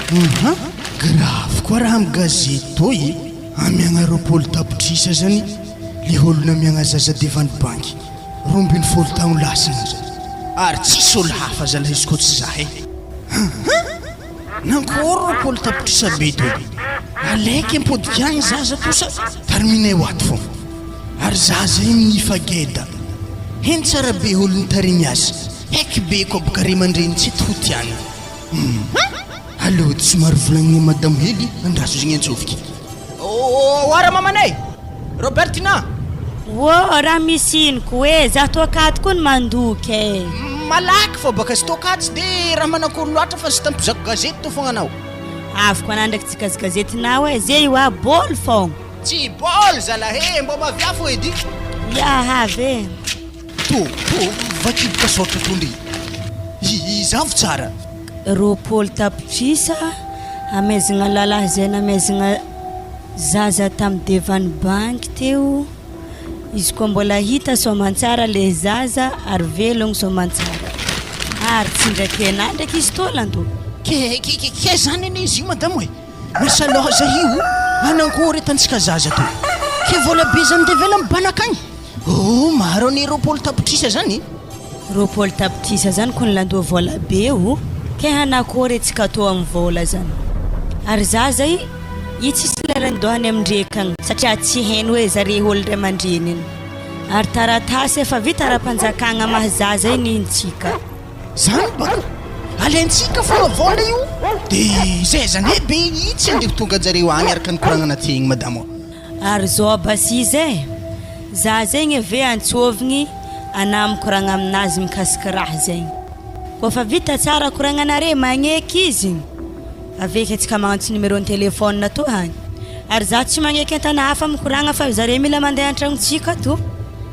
Aha, grave koa raha amy gazety tô e! Amiagna 20 tapitrisa zany le olo namiagna zaza devant banky 12 tagno lasagna zany ary tsisy olo hafa zalahy izy koa tsy za e! Aha! Nankôry 20 tapitrisa be tô? Alaiky ampodiko agny zaza to sa tarminay ho ato fô? Ary zaza iny nifageda. Heno tsara be olo nitarimy azy. Heky be koa boka ray aman-dreny tsy eto ho tiana. Hum. Aleo edy somary volagnina madamo hely andraso zegny antsofiky. Oa ramamanay! Robertina! Ô raha misy ino ko e, za tô akato koa no mandoky e. Malaky fô baka izy tô akato tsy de raha manakory loatra fa juste ampizako gazety tô fogna anao. Avy koa anah ndraiky tsy gazigazetinao e, ze io a bôly fôgna. Tsy bôly zalahy e, mbô mavià fô edy. Ia avy e. Tô, tô, vakio boka sôratra tô ndry. Izavo tsara. 20 tapitrisa amaizigna lalahy zay namaizigna zaza tam devant banky teo izy koa mbola hita soamantsara le zaza ary velogno soamantsara ary tsy ndraiky enah ndraiky izy tôlan-doha. Ke, ke, ke, ke zany anie izy io madamo e! Lasa loza io manankory atantsika zaza to. Ke vola be zany ndevela mibanaka agny. Oh maro anie 20 tapitrisa zany. 20 tapitrisa zany kony landoa vola be o. Ke hanakory atsika tô am vola zany. Ary zaza i i tsisy lerany dohany amindreka agny satria tsy hainy hoe zare olo ray aman-dreniny. Ary taratasy efa vita ara-panjakagna maha zaza i nihintsika. Zany baka alaintsika fogna vola io de zay zany e be i tsy andeha ho tonga anjareo agny araka ny koragnana tegny madamo a. Ary zao basy izy e, za zegny ave antsôvigny anah mikoragna aminazy mikasiky raha zegny, kôfa vita tsara koragnanare magneky izy, aveke antsika magnantso numéro ny téléphone tô agny, ary za tsy magneky entana hafa mikoragna fa zare mila mandeha antragnontsika tô.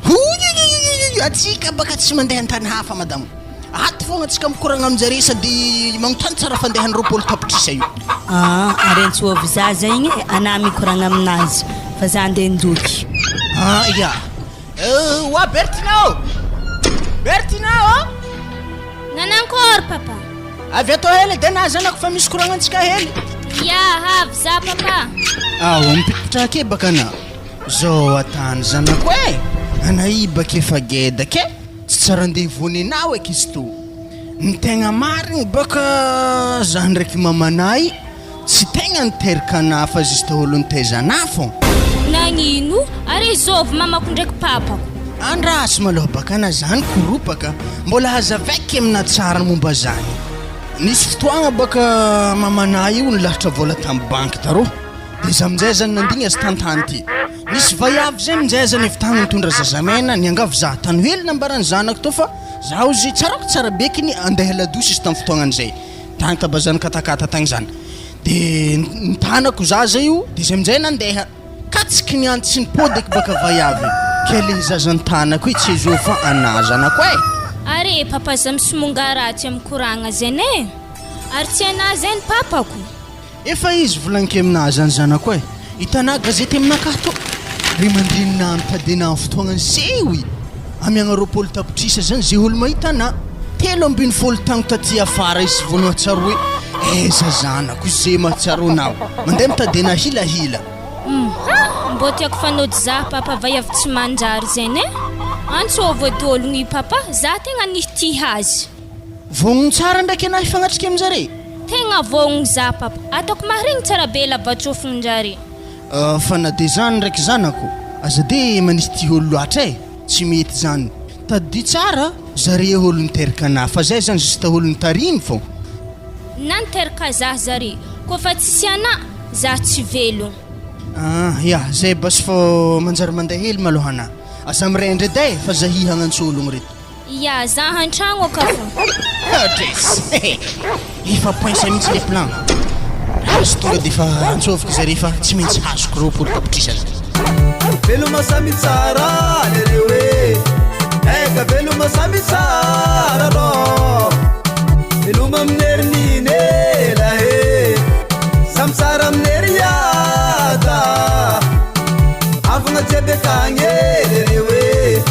Ouiouiouiouiouiou atsika baka tsy mandeha antany hafa madamo. Ato fogna atsika mikoragna aminjare sady magnontany tsara fandehany 20 tapitrisa io. Ah, ary antsoavy zaza igny e, anah mikoragna aminazy fa za andeha ndoky. Ah ya. Oa Bertina ô! Bertina ô! Nanankory papa? Avy ato hely edy anah zanako fa misy koragnantsika hely. Ya, avy za papa. Ao mipitraka ake baka anah. Zao atany zanako e! Anah i baka efa geda ke! Tsy tsara andeha vonenao eky izy to. Ny tegna marigny baka zah ndraiky mamanay tsy tegna niteraka anah fa juste olo nitaiza anah fô. Nagnino? Ary zôvy mamako ndraiky papako? Andraso malôha baka anah zany koropaka mbola hazavaiko aminah tsara ny momba zany. Nisy fotoagna baka mamanah io nilahatra vôla tamy banky tarô. De za aminjay zany nandigny azy tantany ty. Nisy vaiavy zay aminjay zany avy tagny nitondra zazamena niangavy za tany hely nambaran'ny zanako tao fa zaho izy tsarako tsara bekiny andeha ladosy izy tamin'ny fotoagnany zay tagny tabazany katakata tagny zany de nitanako zaza io de zay aminjay nandeha ka tsy kiniany tsy nipody eky baka vaiavy ke le zaza nitanako io tsy zo fa anah zanako e. Are papa za misomonga ratsy am koragna zegny e! Ary tsy anah zegny papako. Efa izy volaniko aminah zany zanako e! Hitanah gazety aminakahy to! Ray aman-dreninah mitady anah fotoagna niseho i! Amiagna 20 tapitrisa zany ze olo mahita anah! 13 tagno taty afara izy vao nahatsiaro hoe aiza zanako ze mahatsiaro anah! Mandeha mitady anah hilahila! Hum mbô tiako fanody zah papa vaiavy tsy manjary zegny e! Antsôvy edy ologno i papa zah tegna nitia azy! Vognogno tsara ndraiky anah hifagnatrika aminjare. Tegna vognogno za papa. Ataoko maharegny tsara be lava-tsofignin-jare. Fa na de zany ndraiky zanako, aza de manisy tia olo loatra e, tsy mety zany. Tadidio tsara, zare olo niteraka anah, fa zay zany juste olo nitarimy fô. Na niteraka zah zare, koa fa tsisy anah, zah tsy velogno. Ah ya, zay basy fô manjary mandeha hely malôha anah. Aza mirendra edy e, fa zahia hagnantso ologno reto. Ya, za antragno aka fô. Adresse! Efa poince mihitsy le plan. Azo tonga de efa antsoviko zare fa tsy maintsy azoko 20 tapitrisa zany. Veloma samy tsara lereo e Eka veloma samy tsara rô Veloma amin'ny herin'ny ela e Samy tsara amin'ny hery ada Havagna jiaby akagny e lereo e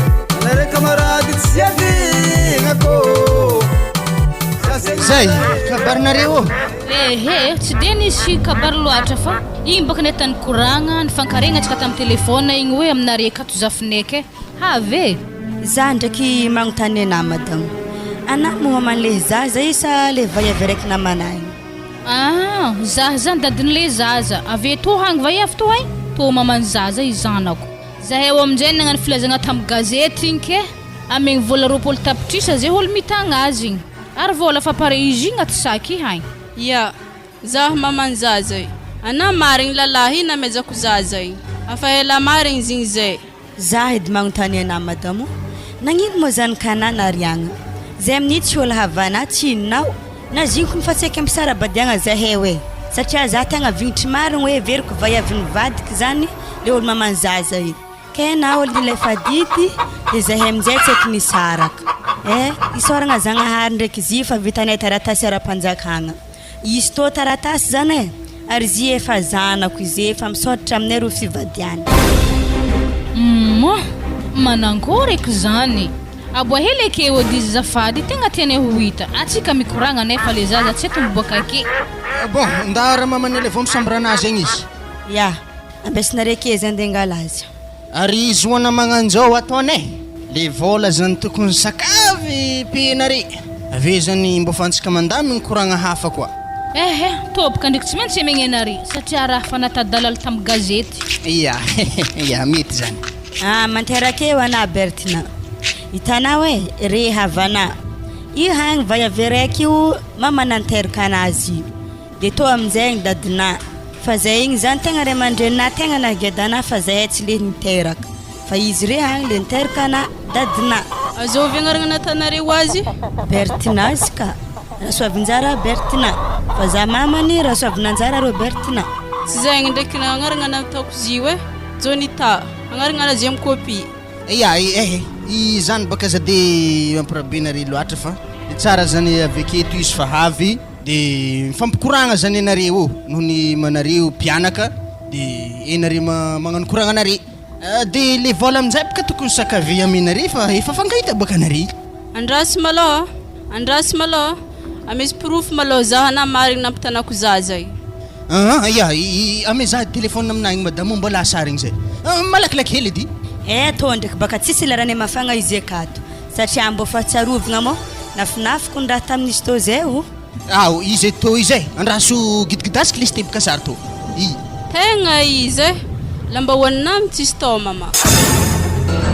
Anareo camarade tsy adignako. Zay, kabarinareo ô! Ehe, tsy dia nisy kabary loatra fa igny baka nahita nikoragna, nifankaregna antsika tamin'ny telephone igny hoe aminare akato zafinay ke. Avy e! Za ndraiky magnontany anah madamo, anah moa maman'le zaza i sa le vaiavy araiky namana igny? Ah, zah zany dadin'le zaza, avy etoa hagny vaiavy toa ein, toa maman'ny zaza i zanako. Zahay ao aminjay nagnano filazagna tamin'ny gazety igny ke amegny vola 20 tapitrisa ze olo mitagna azy igny. Ary vola fa pare izy igny aty sac i hagny. Ya, Zaho maman zaza i. Anah marigny lalahy i namezako zaza igny. Afa ela marigny zigny zay. Zah edy magnontany anah madamo, nagnino moa zany ka anah nariagna? Zay amin'io tsy ol havana tsy inonao, na zinkony fa tsy eky ampisarabadiagna zahay oe, satria zah tegna vignitry marigny oe heveriko vaiavy nivadiky zany le ol maman zaza i, kay na ol nilefa didy de zahay aminjay tsy eky nisaraka eh, isaoragna Zagnahary ndraiky zy fa vitanay taratasy ara-panjakagna. Izy tô taratasy zany e! Ary izy efa zanako izy efa misaotra aminay ro fivadiana. Humm manankory eky zany. Aboa hely eke ody izy zafady tegna tianay ho hita atsika mikoragna nefa le zaza tsy eto miboaka ake. Bon, nda raha maman'ilay vao misamborana azy agny izy. Ya, ambesinareo eke izy andeha angala azy. Ary izy hoana magnanjao ataonay, le vôla zany tokony sakavy penare, ave zany mbô fantsika mandamigny koragna hafa koa. Ehe, tôbika ndreky tsy maintsy emegny anare satria raha fa natadalal tam gazety. Ya, ya mety zany. Ah, manteraka eo ana Bertina. Hitanao e, re havana. Io hagny vaiavy raiky io mama nanteraka anazy io. De tô aminjay ny dadinà. Fa zay igny zany tegna ray aman-dreninà tegna nahageda anà fa zahay tsy le niteraka. Fa izy re agny le niteraka anà, dadinà. Azovy agnarana natanareo azy? Bertina izy ka. Rasoavinjara Bertina. Fa za mamany Rasoavinanjara Robertina. Tsy zegny ndraiky agnarana nataoko izy io e. Jonita. Agnarana azy amy copie. Ya eh izany baka aza de mampirabenare loatra fa tsara zany avy aketo izy fa avy. De mifampikoragna zany anareo eo noho ny manareo mpianaka de enare magnano koragna anare de le vola aminjay baka tokony sakave amenare fa efa fankahita baka anare. Andraso malôha, andraso malôha, amesy porofo malôha zaho na marigny nampitanako zaza io. Aa ya, amezaha telephone aminah igny madamo mbola sary igny zay, malakilaky hely edy. Eh tô ndraiky baka tsisy laranay mafagna izy akato. Satria mbô fahatsiarovagna mô nafinafiko ny raha tamin'izy tô zay o. Ao izy tô izy e, andraso gidigidasiky lesy teboka sary tô i. Tegna izy e, lamba hoanina am tsisy tô mama.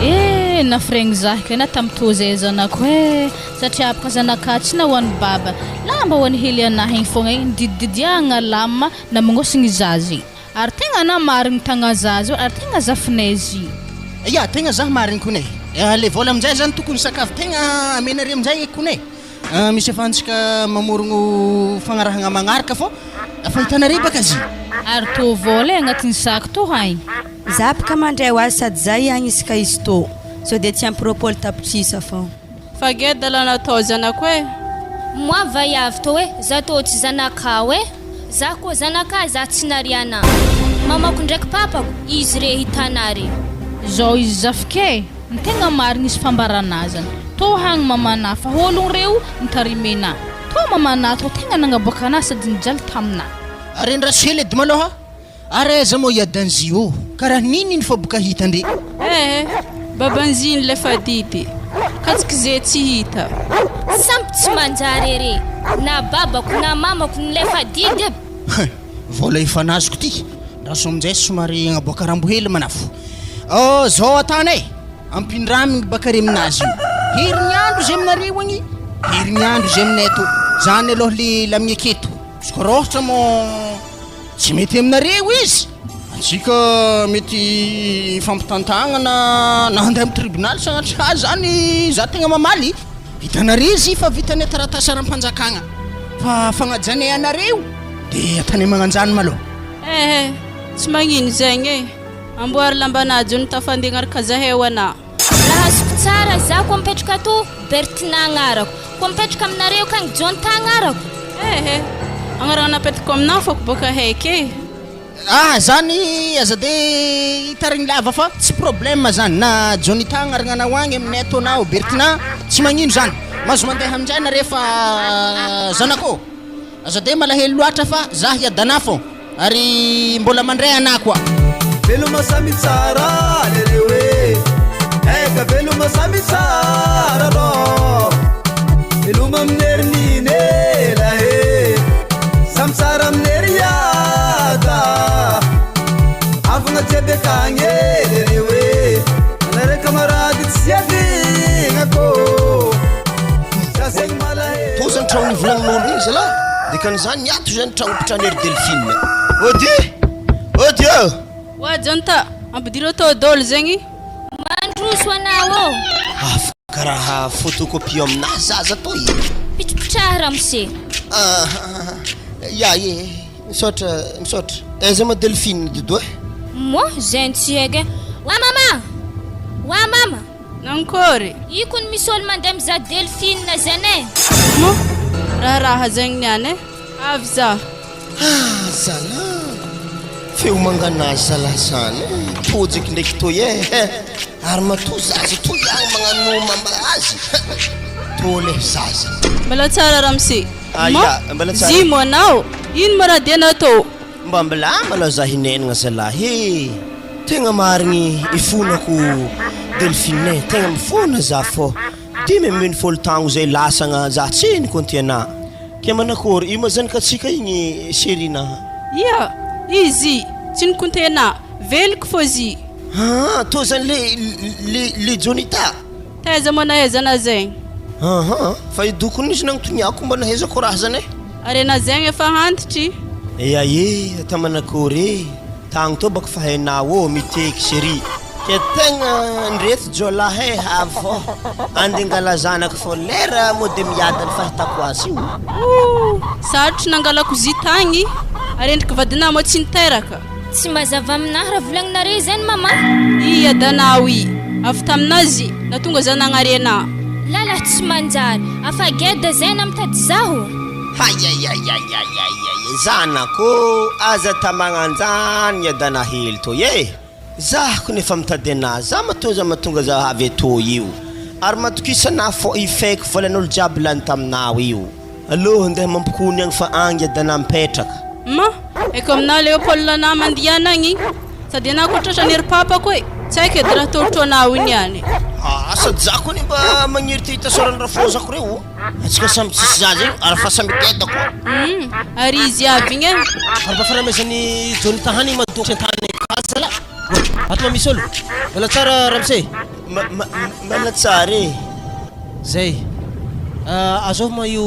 Eh nafiregny zah kay na tam tô zay zanako eh, satria apaka zanakah tsy nahoany baba, lamba hoany hely anah igny fogna igny nididididiagna lama namognôsigny zaza igny. Ary tegna ana marigny tagna zaza io ary tegna zafinay zy. Ya tegna zah marigny kone e, le vola aminjay zany tokony sakafo tegna amenare aminjay kone e, misy afahantsika mamorogno fagnarahagna magnaraka fô fa hitanare baka zy. Ary tô vola e agnatin'ny sac tô hay. Za bka mandray ho azy sady za ihany isaka izy tô sao dia tsy ampy 20 tapitrisa fô. Fa geda la natao zanako e. Moi vaiavy tô e, za tô tsy zanakao e, za koa zanaka za tsy nariana mamako ndraiky papako izy re hitanare. Zao izy zafike e, ny tegna marigny izy fambaranazany, tô hagny mamanà fa ôlogno reo nitarimenà, tô mamanà tô tegna nagnaboaka anà sady nijaly taminà. Arendraso hely edy malôha. Ary aiza moa i Adanzi ô? Karaha nini ny faboka hita ndre? Eh! Babanzi iny lefa didy, katsiky ze tsy hita. Samby tsy manjary ere, na babako na mamako nilefa didy aby. Hein! Vola efa nazoko ty, ndraso aminjay somary agnaboaka rambo hely manafo. Oh, zao atana e! Ampindramigny baka re aminazy io. Herignandro ze aminareo agny, herignandro ze aminay ato. Zany aloha le lamigny aketo. Izy koa raha ohatra moa. Tsy mety aminareo izy, antsika mety hifampitantagnana na handeha amin'ny tribonaly sanatria zany za tegna mamaly, hitanareo izy fa vitanay taratasy aram-panjakagna fa fagnajanay anareo de atanay magnanjany malôha. Eh eh, tsy magnino zegny e, amboary lambanà jony tafandegna ary kazahay ho anà. Raha azoko tsara, za koa mipetraka ato, Bertina agnarako. Koa mipetraka aminareo akagny, Jonta agnarako. Eh eh, agnarana napetako aminà fôko bôka haiky e. Ah zany aza de hitarigny lava fa tsy problème zany na Jonita agnarana anao agny aminay ato na Bertina tsy magnino zany. Mahazo mandeha aminjay nareo fa zanako ô! Aza de malahelo loatra fa za hiadana fô ary mbola mandray anah koa. Veloma samy tsara lereo e Eka veloma samy tsara rô Veloma amin'ery ninela e Samy tsara amin'ery iada Havagna jiaby akagny e lereo e Anareo camarade tsy adignako Za zegny malahelo Tô zany tragno nivolagnin'olo igny zalah, dikan'izany ny ato zany tragno mpitrany ry Delphine. Ody! Ody ô! Oa Jonta, ampidiro atao dôly zegny. Mandroso anao ô! Afaka raha photocopie aminahy zaza tô e! Pitripitraha ramose. Ah, ya e, misaotra, misaotra. Aiza ma Delphine dodo e? Moa, zegny tsy haiko e. Oa mama! Oa mama! Nankôry? Io kony misy olo mandeha mizaha Delphine zegny e! Moa, raharaha zegny niany e! Avy za. Ah zalah! Feo manganazy zalah zany e! Tojiky ndraiky toy e! Ary matoa zaza toy agny magnano mama azy tô le zaza. Mbala tsara ramose. Ah Moa, ya, mbala tsara. Zimo anao, ino ma raha dia natao? Mba milama aloha za hinenagna zalahy e! Tegna marigny ifonako Delphine e, tegna mifona za fô 15 taogno zay lasagna za tsy nikonty anah. Ke manakôry, io ma zanakatsika igny chérie-na? Ia, izy tsy nikonty anah, veloko fô zy. Aa, tô zany le le le Jonita? Taiza moa nahaizana zegny? Aha, fa i dokony izy nagnotoniako mba nahaizako raha zany e. Ary anah zegny efa antitry. Eia e, ata manakory e, tagny tô baka fa hainao ô, miteky chérie. Ke tegna ndreto jiolahy e, avy fô ande angala zanako fô lera mô de miadana fahitako azy io. Ooh, sarotry nangalako zy tagny, ary endriky vadinah mô tsy niteraka. Tsy mazava aminahy raha volagninareo izany mama. I adanao i. Avy taminazy na tonga za nagnary anah. Lalah tsy manjary. Afa geda zay na mitady zaho. Hayayayayayayay zanako ô aza tamagna anjany adana hely toy e! Zah kony efa mitady anah zah matoa zah matonga zah avy etoy io ary matokisa anah fô hifeky volan'olo jiaby lany taminao io. Alou andeha mampikony agny fa agny adana mipetraka. Ma, eko aminah Léopold anah mandiana agny sady anah koa tratran'ny ry papako e, tsy haiko edy raha tolotro anah io niany. Aa sady za koa anie mba magniry te hita sôran'ny rafozako reo, antsika samby tsisy zaza io ary fa samby deda koa. Humm, ary izy avy igny e. Ary mba faramezan'i Johnny Tahany matoky an-tany gasy zalahy. Ato ma misy olo. Mbola tsara ramose. Mbola tsara e. Zay. Azovy ma io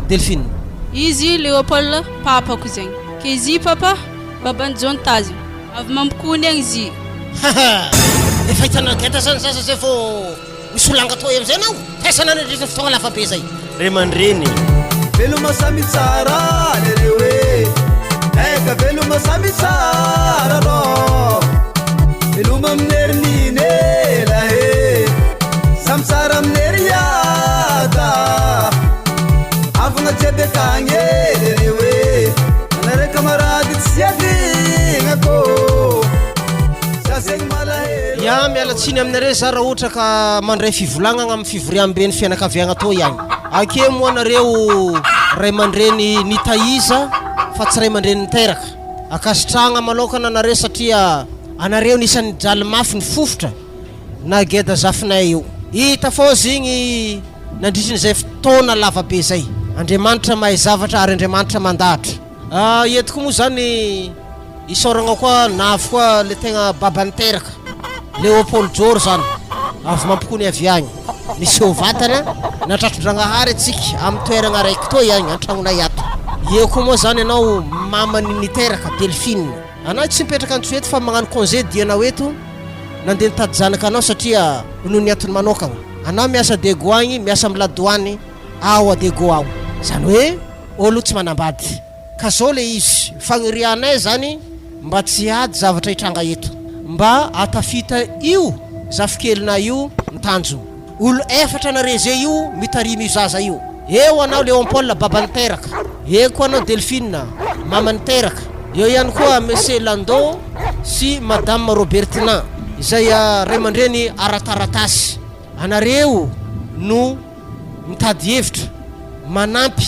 Delphine. Izy Léopold papako zegny. Ke izy papa baban'i John Tazy. Avy mampikony agny izy. Haha! Efa hitanao geda zany zaza zay vao misolanga toa eo zay anao? Faisana nandritra ny fotoagna lava be zay. Ray aman-dreny. Veloma samy tsara lereo e Eka veloma samy tsara rô Veloma amin'ery ninela e Samy tsara amin'ery iada Havagna jiaby akagny e lereo e Anareo camarade tsy adignako Za zegny malahelo Ya, miala tsiny aminareo za raha ohatra ka mandray fivolagnana amin'ny fivoriamben'ny fianakaviagna tô ihany. Ake moa nareo ray aman-dreny nitaiza fa tsy ray aman-dreny niteraka. Ankasitrahagna manokana anareo satria anareo nisan'ny nijaly mafy nifofotra na geda zafinay io. Hita foza igny nandritrin'izay fotoana lavabe zay. Andriamanitra mahay zavatra ary Andriamanitra mandahatra. Eto koa moa zany isaoragna koa Navy koa le tegna baba niteraka, Léopold Joro zany, avy mampikony avy agny, miseho vatana, natratron-dragnahary atsika amy toeragna araiky toy agny antragnonay ato. Eo koa moa zany anao mamany niteraka, Delphine. Anao tsy mipetraka antso eto fa magnano congé dianao eto, nandeha nitady zanaka anao satria noho ny antony manokagna. Anao miasa Diego agny, miasa amy ladoany ao a Diego ao. Zany hoe. Olo tsy manambady. Ka zao le izy, fagnirianay zany mba tsy hiady zavatra hitranga eto. Mba atafita io zafikelinay io ny tanjona. Olo efatra na reze io mitarimy io zaza io. Eo anao Léon Paul baba niteraka, eo koa anao Delphine mama niteraka, eo ihany koa Monsieur Lando sy Madame Robertina izay ray aman-dreny ara-taratasy. Anareo no. mitady hevitra manampy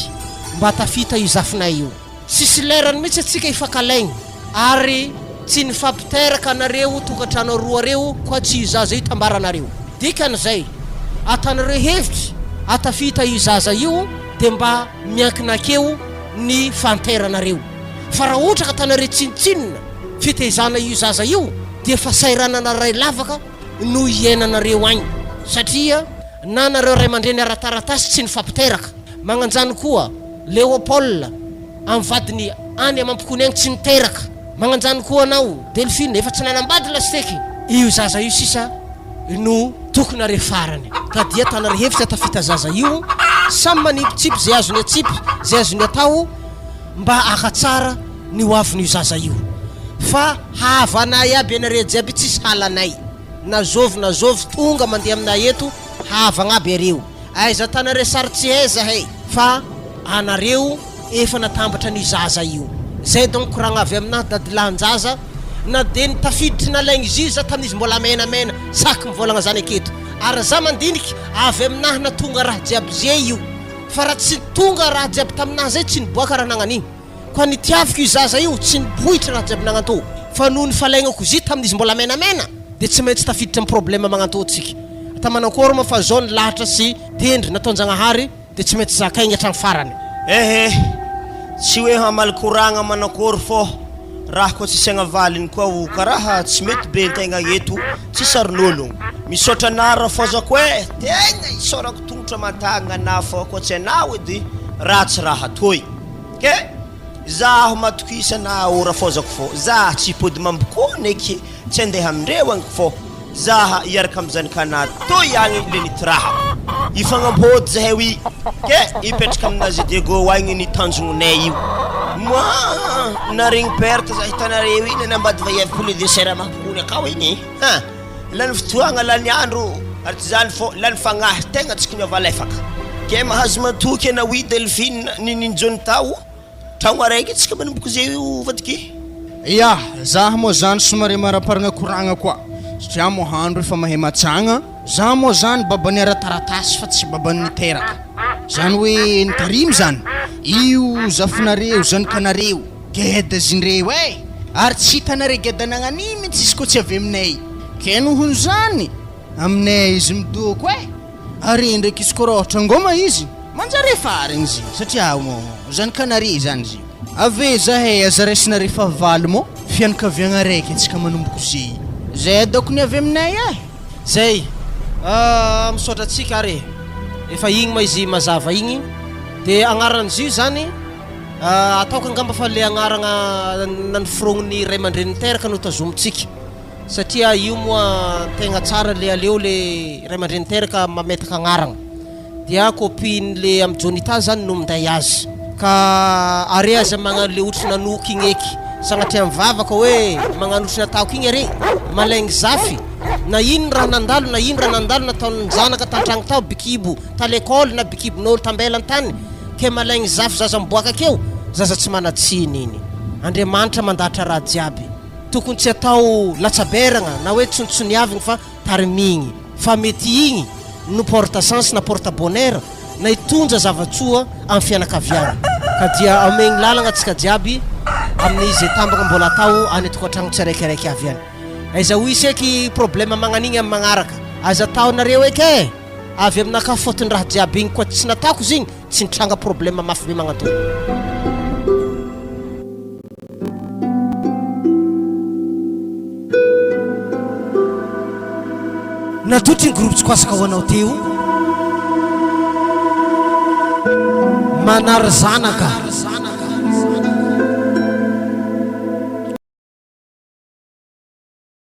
mba tafita io zafinay io. Tsisy lerany mihitsy atsika hifankalaigny ary tsy nifampiteraka anareo tokantrano aroa reo koa tsy io zaza io itambaranareo. Dikany zay atanareo hevitry atafita io zaza io de mba miankina akeo ny fahanteranareo. Fa raha ohatra ka atanareo tsinontsinona fitaizana io zaza io dia fahasahiranana ray lavaka no hiainanareo agny satria na nareo ray aman-dreny ara-taratasy tsy nifampiteraka. Magnanjany koa Léopold amin'ny vadiny any amampokony agny tsy niteraka. Magnanjany koa anao Delphine efa tsy nanambady lasteky. Io zaza io sisa no tokony are farany. Ka dia tanary hevitra tafita zaza io, samy manipitsipy zay azony atsipy, zay azony atao mba ahatsara ny ho avin'io zaza io. Fa havanay aby ianareo jiaby tsisy halanay na zovy na zovy tonga mandeha aminay eto havagna aby areo. Aiza tanareo sary tsy hay zahay fa anareo efa natambatra an'io zaza io. Zay donc koragna avy aminah dadilahin-jaza na de ny tafiditry nalaigny izy io za tamin'izy mbola menamena saky mivolagna zany aketo ary za mandiniky avy aminah natonga raha jiaby ze io fa raha tsy tonga raha jiaby taminah zay tsy niboaka raha nagnan'igny koa nitiaviko io zaza io tsy nipoitra raha jiaby nagnantô fa noho ny falaignako izy tamin'izy mbola menamena de tsy maintsy tafiditra am problème magnantô tsika ata manankory moa fa zao ny lahatra sy tendry nataon-jagnahary de tsy maintsy zakaigny hatramy farany. Ehe, tsy hoe hamaly koragna manakory fô raha koa tsisy agnavaliny koa o karaha tsy mety be ntegna eto tsy sarin'ologno. Misaotra anah rafozako e, tegna isaorako tongotra aman-tagnana anah fô koa tsy anao edy ratsy raha toy. Ke zaho matokisa anah o rafozako fô zah tsy hipody mambokony eky tsy andeha amindreo agny fô Zaha hiaraka am zanakana toy agny le nitirahako. Hifagnampôdy zahay wi ke hipetraka aminazy Diego agny ny tanjognonay io. Moa naregny perte za hitanareo iny nanambady vaiavy poulet de chair mampikony akao igny ha! Lany fotoagna lany andro ary tsy zany fô lany fagnahy tegna tsy kiniova alefaka. Ke mahazo matoky anao wi Delphine ninin-jony tao. Tragno araiky tsika manomboka zay io vadiky. Ya, zah moa zany somary maraparagna koragna koa, satria moa andro efa mahay matsagna, zah moa zany baban'ny ara-taratasy fa tsy baban'ny niteraka, zany hoe nitarimy zany, io zafinareo, zanakanareo, geda zindreo eh! ary tsy hitanare geda nagnan'io mintsy izy koa tsy avy aminay, ke nohon'izany, aminay izy midoko eh! Ary ndraiky izy koa raha ôhatra ngôma izy, manjary efa arigny izy satria zany canari zany izy io. Ave zahay aza raisinareo fahavalo mô fianakaviagna araiky antsika manomboko zey. Zay ataoko ny avy aminay eh. Zay ah misaotra antsika ary e. Efa igny ma izy mazava igny de agnaran'izy io zany ataoko angamba fa le agnaragna nanoforogn'ny ray aman-dreny niteraka no tazomintsika. Satria io moa tegna tsara le aleo le ray aman-dreny teraka mametaka agnaragna dia copie-n'le am Jonita zany no minday azy ka are aza magnano le ohatry nanoky igny eky sagnatria mivavaka hoe magnano ohatry nataoko igny are malaigny zafy na ino raha nandalo na ino raha nandalo nataon-janaka tantragno tao bikibo ta lekôly na bikibon'olo tambela an-tany ke malaigny zafy zaza miboaka akeo zaza tsy manan-tsiny igny Andriamanitra mandahatra raha jiaby. Tokony tsy atao latsaberagna na hoe tsontsoniavigny fa tarimigny fa mety igny no porte chance na porte bonheur na hitondra zava-tsoa amin'ny fianakaviagna ka dia amegny lalagna antsika jiaby amin'ny ze tambagna mbola atao any an-tokantragno tsiraikiraiky avy any. Aiza ho hisy eky problème magnan'igny amin'ny magnaraka. Aza ataonareo eky e! Avy aminakahy fôton'ny raha jiaby igny koa tsy nataoko izy igny tsy nitranga problème mafy be magnantô. Natolotry ny groupe Tsikosaka ho anao teo Manary zanaka.